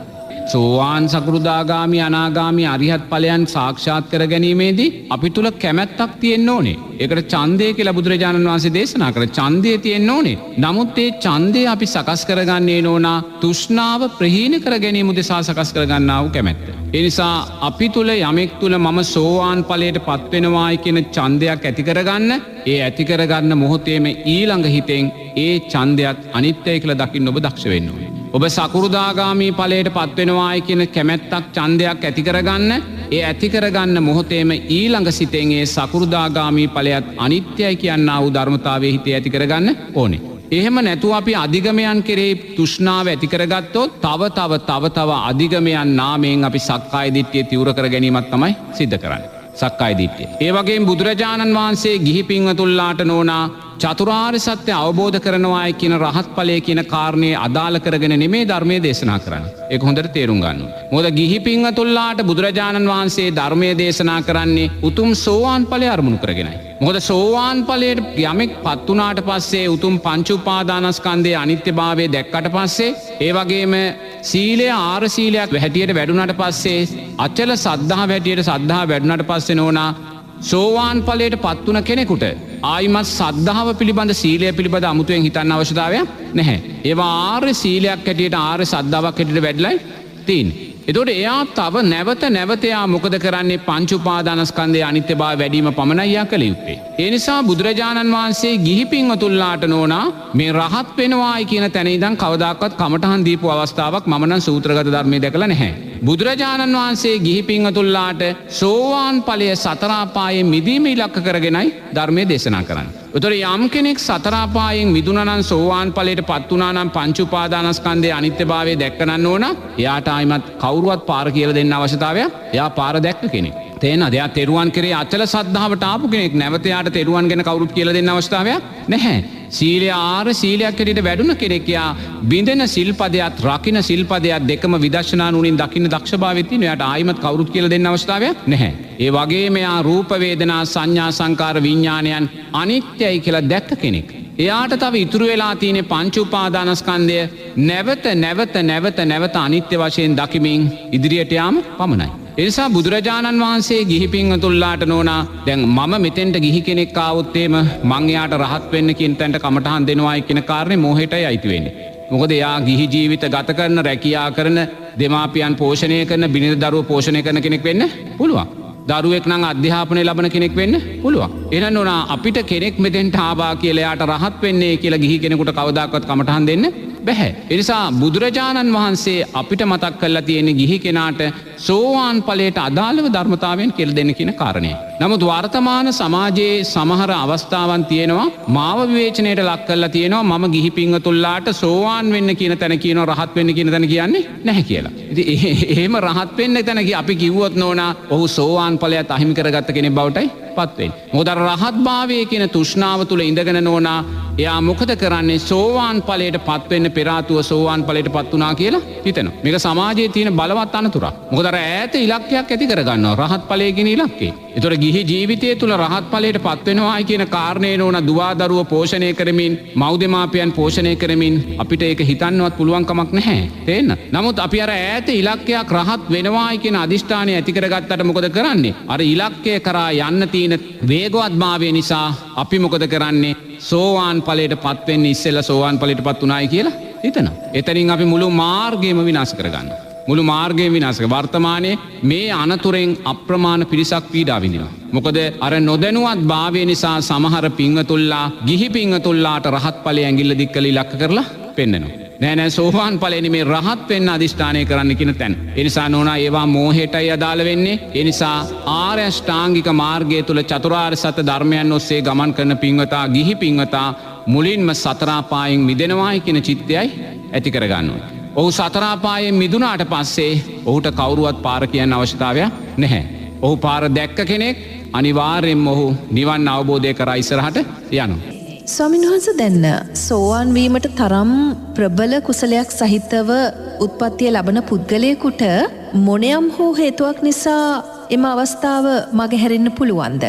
සෝවාන් සකෘදාගාමි අනාගාමි අරිහත් ඵලයන් සාක්ෂාත් කර ගැනීමේදී අපි තුල කැමැත්තක් තියෙන්න ඕනේ. ඒකට ඡන්දය කියලා බුදුරජාණන් වහන්සේ දේශනා කළ ඡන්දය තියෙන්න ඕනේ. නමුත් ඒ ඡන්දය අපි සකස් කරගන්නේ නෝනා තෘෂ්ණාව ප්‍රහීන කර ගැනීම උදෙසා සකස් කරගන්නා වූ කැමැත්ත. ඒ නිසා අපි තුල යමෙක් තුල මම සෝවාන් ඵලයට පත් වෙනවායි කියන ඡන්දයක් ඇති කරගන්න, ඒ ඇති කරගන්න මොහොතේම ඊළඟ හිතෙන් ඒ ඡන්දයත් අනිත්‍යයි කියලා දකින්න ඔබ දක්ෂ වෙන්න ඕනේ. ඔබ සකෘදාගාමී ඵලයට පත් වෙනවායි කියන කැමැත්තක් ඡන්දයක් ඇති කරගන්න, ඒ ඇති කරගන්න මොහොතේම ඊළඟ සිතෙන් ඒ සකෘදාගාමී ඵලයත් අනිත්‍යයි කියනා වූ ධර්මතාවයේ හිතේ ඇති කරගන්න ඕනේ. එහෙම නැතුව අපි අධිගමයන් කෙරෙහි තෘෂ්ණාව ඇති කරගත්තොත් තව තව තව තව අධිගමයන් නාමයෙන් අපි සක්කාය දිට්ඨිය තීව්‍ර කර ගැනීමක් තමයි සිද්ධ කරන්නේ. සක්කාය දිට්ඨිය. ඒ වගේම බුදුරජාණන් වහන්සේ ගිහි පින්වතුන්ලාට නෝනා චතුරාර්ය සත්‍ය අවබෝධ කරනවායි කියන රහත් ඵලය කියන කාරණේ අදාළ කරගෙන නෙමේ ධර්මයේ දේශනා කරන්නේ. ඒක හොඳට තේරුම් ගන්න ඕනේ. මොකද ගිහි පින්වතුන්ලාට බුදුරජාණන් වහන්සේ ධර්මයේ දේශනා කරන්නේ උතුම් සෝවාන් ඵලය අරමුණු කරගෙනයි. මොකද සෝවාන් ඵලයට යමෙක් පත් වුණාට පස්සේ උතුම් පංච උපාදානස්කන්ධයේ අනිත්‍යභාවය දැක්කට පස්සේ, ඒ වගේම සීලය ආර සීලයක් හැටියට වැඩුණාට පස්සේ, අචල සද්ධාව හැටියට සද්ධාව වැඩුණාට පස්සේ නෝනා සෝවාන් ඵලයට පත් වුණ කෙනෙකුට ආයිමත් සද්ධාව පිළිබඳ සීලය පිළිබඳ අමුතුවෙන් හිතන්න අවශ්‍යතාවයක් නැහැ. ඒවා ආර්ය සීලයක් හැටියට ආර්ය සද්ධාවක් හැටියට වැඩිලායි තියෙන්නේ. එතකොට එයා තව නැවත නැවත එයා මොකද කරන්නේ? පංච උපාදානස්කන්ධයේ අනිත්‍යභාවය වැඩිම පමණයි එයා කළ යුත්තේ. ඒ නිසා බුදුරජාණන් වහන්සේ ගිහි පින්වතුන්ලාට නෝනා මේ රහත් වෙනවායි කියන තැන ඉඳන් කවදාකවත් කමඨහන් දීපු අවස්ථාවක් මම නම් සූත්‍රගත ධර්මයේ දැකලා නැහැ. බුදුරජාණන් වහන්සේ ගිහි පින්වතුන්ලාට සෝවාන් ඵලය සතර අපායෙන් මිදීම ඉලක්ක කරගෙනයි ධර්මයේ දේශනා කරන්නේ. එතකොට යම් කෙනෙක් සතර අපායෙන් මිදුණා නම් සෝවාන් ඵලයට පත් වුණා නම් පංච උපාදානස්කන්ධයේ අනිත්‍යභාවය දැක්කනන් ඕන, එයාට ආයිමත් කවුරුවත් පාර කියලා දෙන්න අවශ්‍යතාවයක්, එයා පාර දැක්ක කෙනෙක්. තේරෙනවද? එයා තෙරුවන් කෙරේ අචල සද්ධාවට ආපු කෙනෙක්. නැවත එයාට තෙරුවන් ගැන කවුරුත් කියලා දෙන්න අවශ්‍යතාවයක් නැහැ. සීලය ආර සීලයක් හැටියට වැඩුණ කෙනෙක්. එයා බිඳෙන සිල්පදයක් රකින්න සිල්පදයක් දෙකම විදර්ශනා නුවණින් දකින්න දක්ෂභාවය තියෙන. එයාට ආයිමත් කවුරුත් කියලා දෙන්න අවශ්‍යතාවයක් නැහැ. ඒ වගේම එයා රූප වේදනා සංඥා සංකාර විඥානයන් අනිත්‍යයි කියලා දැක්ක කෙනෙක්. එයාට තව ඉතුරු වෙලා තියෙන පංච උපාදානස්කන්ධය නැවත නැවත නැවත නැවත අනිත්‍ය වශයෙන් දකිමින් ඉදිරියට යාම පමණයි. ඒ නිසා බුදුරජාණන් වහන්සේ ගිහි පින්වතුන්ලාට නෝනා දැන් මම මෙතෙන්ට ගිහි කෙනෙක් ආවොත් එහෙම මං එයාට රහත් වෙන්න කියන තැනට කමටහන් දෙනවායි කියන කාරණේ මෝහයටයි අයිති වෙන්නේ. මොකද එයා ගිහි ජීවිත ගත කරන, රැකියා කරන, දෙමාපියන් පෝෂණය කරන, බිනිඳ දරුවෝ පෝෂණය කරන කෙනෙක් වෙන්න පුළුවන්. දරුවෙක් නම් අධ්‍යාපනය ලබන කෙනෙක් වෙන්න පුළුවන්. එහෙනම් නෝනා අපිට කෙනෙක් මෙතෙන්ට ආවා කියලා එයාට රහත් වෙන්නේ කියලා ගිහි කෙනෙකුට කවදාකවත් කමටහන් දෙන්න බැහැ. ඒ නිසා බුදුරජාණන් වහන්සේ අපිට මතක් කරලා තියෙන ගිහි කෙනාට සෝවාන් ඵලයට අදාළව ධර්මතාවයන් කියලා දෙන්න කියන කාරණය. නමුත් වර්තමාන සමාජයේ සමහර අවස්ථාවන් තියෙනවා මාව විවේචනයට ලක් කරලා තියෙනවා මම ගිහි පින්වතුන්ලාට සෝවාන් වෙන්න කියන තැන කියනවා, රහත් වෙන්න කියන තැන කියන්නේ නැහැ කියලා. ඉතින් එහෙම රහත් වෙන්න තැන අපි කිව්වොත් නෝනා ඔහු සෝවාන් ඵලයත් අහිමි කරගත්ත කෙනෙක් බවටයි පත් වෙන්නේ. මොකද අර රහත් භාවයේ කියන තෘෂ්ණාව තුල ඉඳගෙන නෝනා එයා මොකද කරන්නේ? සෝවාන් ඵලයට පත් වෙන්න පෙර ආතුව සෝවාන් ඵලයට පත් වුණා කියලා හිතනවා. මේක සමාජයේ තියෙන බලවත් අනතුරක්. මොකද අර ඈත ඉලක්කයක් ඇති කරගන්නවා රහත් ඵලය කියන ඉලක්කේ. ඒතොර ගිහි ජීවිතය තුල රහත් ඵලයට පත් වෙනවායි කියන කාරණේ නෝනා දුවා දරුව පෝෂණය කරමින්, මව් දෙමාපියන් පෝෂණය කරමින් අපිට ඒක හිතන්නවත් පුළුවන් කමක් නැහැ. තේරෙනවද? නමුත් අපි අර ඈත ඉලක්කයක් රහත් වෙනවායි කියන අදිෂ්ඨානය ඇති කරගත්තට මොකද කරන්නේ? අර ඉලක්කය කරා යන්න තියෙන වේගවත්භාවය නිසා අපි මොකද කරන්නේ? සෝවාන් ඵලයට පත් වෙන්න ඉස්සෙල්ලා සෝවාන් ඵලයට පත් වුණායි කියලා හිතනවා. එතනින් අපි මුළු මාර්ගයම විනාශ කරගන්නවා. මුළු මාර්ගයම විනාශ කර වර්තමානයේ මේ අනතුරෙන් අප්‍රමාණ පිරිසක් පීඩා විඳිනවා. මොකද අර නොදැනුවත් භාවය නිසා සමහර පින්වතුන්ලා ගිහි පින්වතුන්ලාට රහත් ඵලය ඇඟිල්ල දික් කළ ඉලක්ක කරලා පෙන්නනවා. නෑ නෑ සෝවාන් ඵලය නෙමේ රහත් වෙන්න අදිෂ්ඨානය කරන්න කියන තැන. ඒ නිසා නෝනා ඒවා මෝහයටයි අදාළ වෙන්නේ. ඒ නිසා ආර්ය අෂ්ටාංගික මාර්ගය තුල චතුරාර්ය සත්‍ය ධර්මයන් ඔස්සේ ගමන් කරන පින්වතා ගිහි පින්වතා මුලින්ම සතර අපායෙන් මිදෙනවායි කියන චිත්තයයි ඇති කරගන්න ඕනේ. ඔහු සතර අපායෙන් මිදුනාට පස්සේ ඔහුට කවුරුවත් පාර කියන්න අවශ්‍යතාවයක් නැහැ. ඔහු පාර දැක්ක කෙනෙක් අනිවාර්යෙන්ම ඔහු නිවන් අවබෝධය කරා ඉස්සරහට යනවා. ස්වාමීන් වහන්සේ දැන් සෝවාන් වීමට තරම් ප්‍රබල කුසලයක් සහිතව උත්පත්තිය ලබන පුද්ගලයෙකුට මොනියම් හෝ හේතුවක් නිසා එම අවස්ථාව මගහැරෙන්න පුළුවන්ද?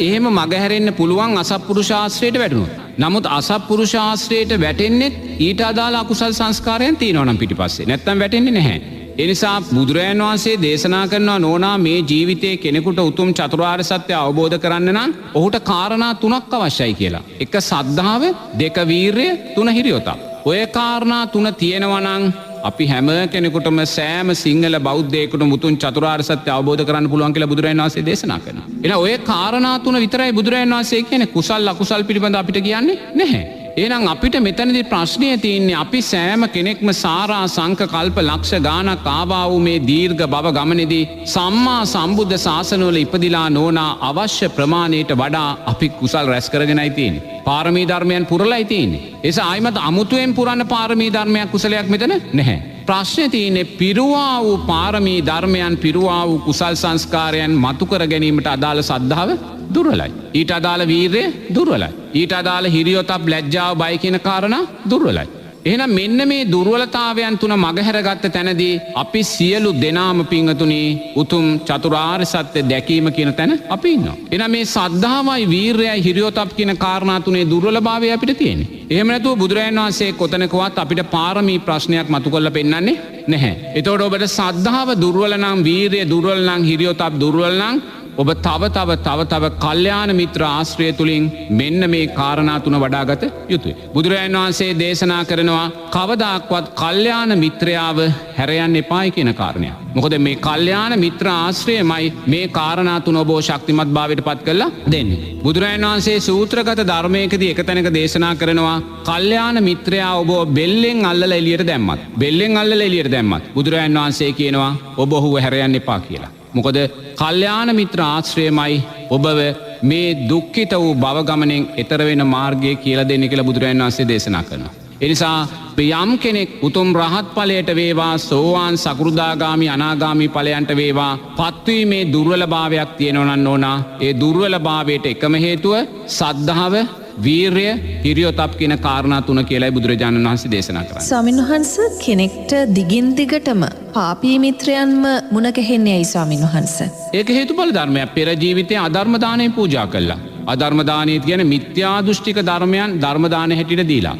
එහෙම මගහැරෙන්න පුළුවන් අසත්පුරුෂ ආශ්‍රයයට වැටුණොත්. නමුත් අසත්පුරුෂ ආශ්‍රයයට වැටෙන්නේ ඊට අදාළ අකුසල් සංස්කාරයන් තියෙනවා නම් පිටිපස්සේ. නැත්තම් වැටෙන්නේ නැහැ. ඒ නිසා බුදුරජාණන් වහන්සේ දේශනා කරනවා නෝනා මේ ජීවිතයේ කෙනෙකුට උතුම් චතුරාර්ය සත්‍ය අවබෝධ කරන්න නම් ඔහුට කාරණා තුනක් අවශ්‍යයි කියලා. එක සද්ධාව, දෙක වීරිය, තුන හිරියොතප්. ඔය කාරණා තුන තියෙනවා නම් අපි හැම කෙනෙකුටම සෑම සිංහල බෞද්ධයෙකුටම උතුම් චතුරාර්ය සත්‍ය අවබෝධ කරන්න පුළුවන් කියලා බුදුරජාණන් වහන්සේ දේශනා කරනවා. එහෙනම් ඔය කාරණා තුන විතරයි බුදුරජාණන් වහන්සේ කියන්නේ. කුසල් අකුසල් පිළිබඳ අපිට කියන්නේ නැහැ. එහෙනම් අපිට මෙතනදී ප්‍රශ්නය තියෙන්නේ අපි සෑම කෙනෙක්ම සාරා සංඛ කල්ප ලක්ෂ ගාණක් ආවා වූ මේ දීර්ඝ භව ගමනේදී සම්මා සම්බුද්ධ ශාසනවල ඉපදිලා නෝනා අවශ්‍ය ප්‍රමාණයට වඩා අපි කුසල් රැස් කරගෙනයි තියෙන්නේ. පාරමී ධර්මයන් පුරලයි තියෙන්නේ. ඒ නිසා ආයිමත් අමුතුවෙන් පුරන්න පාරමී ධර්මයක් කුසලයක් මෙතන නැහැ. ප්‍රශ්නේ තියෙන්නේ පිරුවා වූ පාරමී ධර්මයන් පිරුවා වූ කුසල් සංස්කාරයන් මතු කර ගැනීමට අදාළ සද්ධාව දුර්වලයි. ඊට අදාළ වීරිය දුර්වලයි. ඊට අදාළ හිරියොතප් ලැජ්ජාව බය කියන කාරණා දුර්වලයි. එහෙනම් මෙන්න මේ දුර්වලතාවයන් තුන මගහැරගත්ත තැනදී අපි සියලු දෙනාම පින්වතුනි උතුම් චතුරාර්ය සත්‍ය දැකීම කියන තැන අපි ඉන්නවා. එහෙනම් මේ සද්ධාවයි වීරියයි හිරියොතප් කියන කාරණා තුනේ දුර්වලභාවය අපිට තියෙන්නේ. එහෙම නැතුව බුදුරජාණන් වහන්සේ කොතනකවත් අපිට පාරමී ප්‍රශ්නයක් මතු කරලා පෙන්නන්නේ නැහැ. එතකොට ඔබට සද්ධාව දුර්වල නම්, වීරිය දුර්වල නම්, හිරියොතප් දුර්වල නම් ඔබ තව තව තව තව කල්යාණ මිත්‍ර ආශ්‍රය තුලින් මෙන්න මේ කාරණා තුන වඩාගත යුතුයි. බුදුරජාණන් වහන්සේ දේශනා කරනවා කවදාක්වත් කල්යාණ මිත්‍රයාව හැර යන්න එපායි කියන කාරණය. මොකද මේ කල්යාණ මිත්‍ර ආශ්‍රයමයි මේ කාරණා තුන ඔබව ශක්තිමත් භාවයට පත් කරලා දෙන්නේ. බුදුරජාණන් වහන්සේ සූත්‍රගත ධර්මයකදී එක තැනක දේශනා කරනවා කල්යාණ මිත්‍රයා ඔබව බෙල්ලෙන් අල්ලලා එළියට දැම්මත්, බෙල්ලෙන් අල්ලලා එළියට දැම්මත් බුදුරජාණන් වහන්සේ කියනවා ඔබ ඔහුව හැර යන්න එපා කියලා. මොකද කල්යාණ මිත්‍ර ආශ්‍රයමයි ඔබව මේ දුක්ඛිත වූ භව ගමනෙන් එතර වෙන මාර්ගය කියලා දෙන්නේ කියලා බුදුරජාණන් වහන්සේ දේශනා කරනවා. ඒ නිසා යම් කෙනෙක් උතුම් රහත් ඵලයට වේවා, සෝවාන් සකෘදාගාමි අනාගාමි ඵලයන්ට වේවා පත්වීමේ දුර්වලභාවයක් තියෙනවා නම් නෝනා, ඒ දුර්වලභාවයට එකම හේතුව සද්ධාව, වීරිය, හිරියොතප් කියන කාරණා තුන කියලායි බුදුරජාණන් වහන්සේ දේශනා කරන්නේ. ස්වාමීන් වහන්සේ කෙනෙක්ට දිගින් දිගටම පාපී මිත්‍රයන්ම මුණ ගැහෙන්නේ ඇයි ස්වාමීන් වහන්සේ? ඒක හේතුඵල ධර්මයක්. පෙර ජීවිතයේ අධර්ම දානය පූජා කළා. අධර්ම දානය කියන්නේ මිත්‍යා දෘෂ්ටික ධර්මයන් ධර්ම දාන හැටියට දීලා.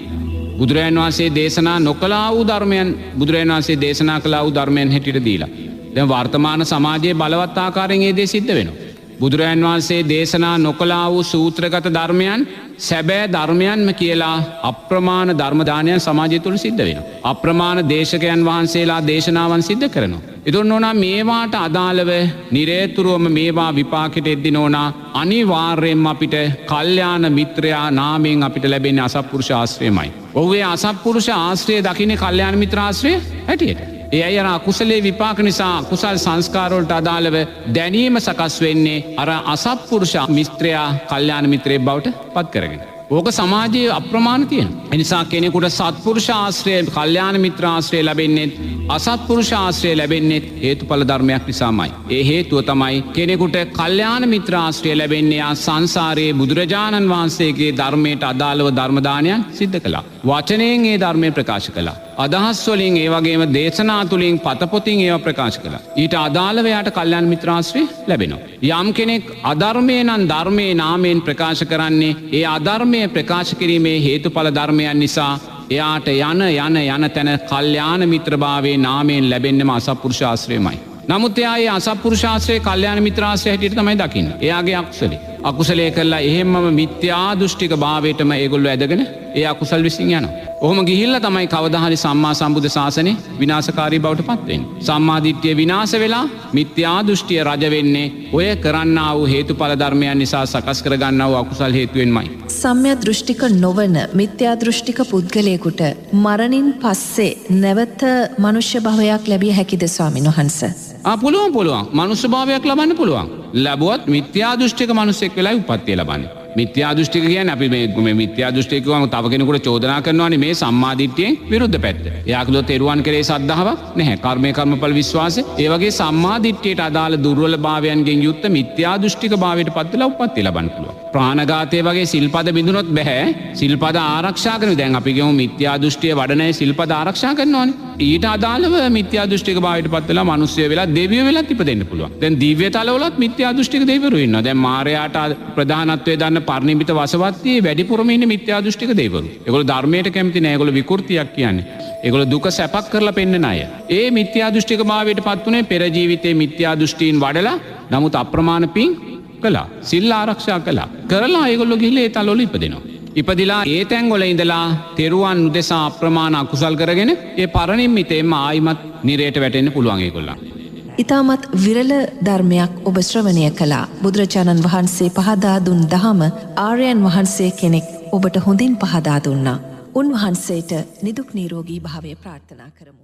බුදුරජාණන් වහන්සේ දේශනා නොකළා වූ ධර්මයන් බුදුරජාණන් වහන්සේ දේශනා කළා වූ ධර්මයන් හැටියට දීලා. දැන් වර්තමාන සමාජයේ බලවත් ආකාරයෙන් මේ දේ සිද්ධ වෙනවා. බුදුරජාණන් වහන්සේ දේශනා නොකළා වූ සූත්‍රගත ධර්මයන් සැබෑ ධර්මයන්ම කියලා අප්‍රමාණ ධර්ම දානයන් සමාජය තුළ සිද්ධ වෙනවා. අප්‍රමාණ දේශකයන් වහන්සේලා දේශනාවන් සිද්ධ කරනවා. එතකොට නෝනා මේවාට අදාළව නිරේතුරුවම මේවා විපාකෙට එද්දි නෝනා අනිවාර්යයෙන්ම අපිට කල්යාණ මිත්‍රයා නාමයෙන් අපිට ලැබෙන්නේ අසත්පුරුෂ ආශ්‍රයමයි. ඔහු ඒ අසත්පුරුෂ ආශ්‍රය දකින්නේ කල්යාණ මිත්‍ර ආශ්‍රය හැටියට. ඒ අය අර අකුසලයේ විපාක නිසා අකුසල් සංස්කාර වලට අදාළව දැනීම සකස් වෙන්නේ අර අසත්පුරුෂ මිත්‍රයා කල්යාණ මිත්‍රයෙක් බවට පත් කරගෙන. ඕක සමාජයේ අප්‍රමාණ තියෙනවා. ඒ නිසා කෙනෙකුට සත්පුරුෂ ආශ්‍රය, කල්යාණ මිත්‍ර ආශ්‍රය ලැබෙන්නේ අසත්පුරුෂ ආශ්‍රය ලැබෙන්නේ හේතුඵල ධර්මයක් නිසාමයි. ඒ හේතුව තමයි කෙනෙකුට කල්යාණ මිත්‍ර ආශ්‍රය ලැබෙන්නේ ආ සංසාරයේ බුදුරජාණන් වහන්සේගේ ධර්මයට අදාළව ධර්ම දානයන් සිද්ධ කළා. වචනයෙන් ඒ ධර්මය ප්‍රකාශ කළා. අදහස් වලින් ඒ වගේම දේශනා තුලින් පතපොතින් ඒවා ප්‍රකාශ කළා. ඊට අදාළව එයාට කල්යාණ මිත්‍ර ආශ්‍රය ලැබෙනවා. යම් කෙනෙක් අධර්මයේ නම් ධර්මයේ නාමයෙන් ප්‍රකාශ කරන්නේ ඒ අධර්මයේ ප්‍රකාශ කිරීමේ හේතුඵල ධර්මයන් නිසා එයාට යන යන යන තැන කල්යාණ මිත්‍රභාවයේ නාමයෙන් ලැබෙන්නේම අසත්පුරුෂ ආශ්‍රයමයි. නමුත් එයා ඒ අසත්පුරුෂ ආශ්‍රය කල්යාණ මිත්‍ර ආශ්‍රය හැටියට තමයි දකින්නේ. එයාගේ අකුසලේ. අකුසලයේ කළා එහෙම්මම මිත්‍යා දෘෂ්ටික භාවයටම ඒගොල්ලෝ ඇදගෙන ඒ අකුසල් විසින් යනවා. ඔහොම ගිහිල්ලා තමයි කවදා හරි සම්මා සම්බුද්ධ ශාසනය විනාශකාරී බවට පත් වෙන්නේ. සම්මා දිට්ඨිය විනාශ වෙලා මිත්‍යා දෘෂ්ටිය රජ වෙන්නේ ඔය කරන්නා වූ හේතුඵල ධර්මයන් නිසා සකස් කරගන්නා වූ අකුසල් හේතුවෙන්මයි. සම්‍යක් දෘෂ්ටික නොවන මිත්‍යා දෘෂ්ටික පුද්ගලයෙකුට මරණින් පස්සේ නැවත මනුෂ්‍ය භවයක් ලැබිය හැකිද ස්වාමීන් වහන්සේ? ආ පුළුවන් පුළුවන්. මනුෂ්‍ය භාවයක් ලබන්න පුළුවන්. ලැබුවත් මිත්‍යා දෘෂ්ටික මිනිසෙක් වෙලායි උප්පත්තිය ලබන්නේ. මිත්‍යා දෘෂ්ටික කියන්නේ අපි මේ මිත්‍යා දෘෂ්ටික කිව්වම තව කෙනෙකුට චෝදනා කරනවානේ මේ සම්මා දිට්ඨියෙන් විරුද්ධ පැත්ත. එයා කිව්වොත් තෙරුවන් කෙරේ සද්ධාාවක් නැහැ. කර්මයේ කර්මඵල විශ්වාසය. ඒ වගේ සම්මා දිට්ඨියට අදාළ දුර්වල භාවයන්ගෙන් යුක්ත මිත්‍යා දෘෂ්ටික භාවයට පත් වෙලා උප්පත්තිය ලබන්න පුළුවන්. ප්‍රාණඝාතය වගේ සිල්පද බිඳුනොත් බැහැ. සිල්පද ආරක්ෂා කරන දැන් අපි කියමු මිත්‍යා දෘෂ්ටිය වඩන අය සිල්පද ආරක්ෂා කරනවානේ. ඊට අදාළව මිත්‍යා දෘෂ්ටික භාවයට පත් වෙලා මිනිස්සු වෙලා දෙවියෝ වෙලත් ඉපදෙන්න පුළුවන්. දැන් දිව්‍ය තලවලත් මිත්‍යා දෘෂ්ටික දෙවිවරු ඉන්නවා. දැන් මාරයාට ප්‍රධානත්වයේ දන්න පරිනිම්මිත වසවත්තියේ වැඩිපුරම ඉන්නේ මිත්‍යා දෘෂ්ටික දෙවිවරු. ඒගොල්ලෝ ධර්මයට කැමති නෑ. ඒගොල්ලෝ විකෘතියක් කියන්නේ. ඒගොල්ලෝ දුක සැපක් කරලා පෙන්නන අය. ඒ මිත්‍යා දෘෂ්ටික භාවයට පත් වුණේ පෙර ජීවිතේ මිත්‍යා දෘෂ්ටීන් වඩලා නමුත් අප්‍රමාණ පින් කළා. සිල් ආරක්ෂා කළා. කරලා ඒගොල්ලෝ ගිහිල්ලා ඒ තලවල ඉපදෙනවා. ඉපදිලා ඒ තැන්වල ඉඳලා තෙරුවන් උදෙසා අප්‍රමාණ අකුසල් කරගෙන ඒ පරණිම්මිතෙන්ම ආයිමත් නිරයට වැටෙන්න පුළුවන් ඒගොල්ලන්. ඉතාමත් විරල ධර්මයක් ඔබ ශ්‍රවණය කළා. බුදුරජාණන් වහන්සේ පහදා දුන් දහම ආර්යයන් වහන්සේ කෙනෙක් ඔබට හොඳින් පහදා දුන්නා. උන්වහන්සේට නිදුක් නිරෝගී භාවය ප්‍රාර්ථනා කරමු.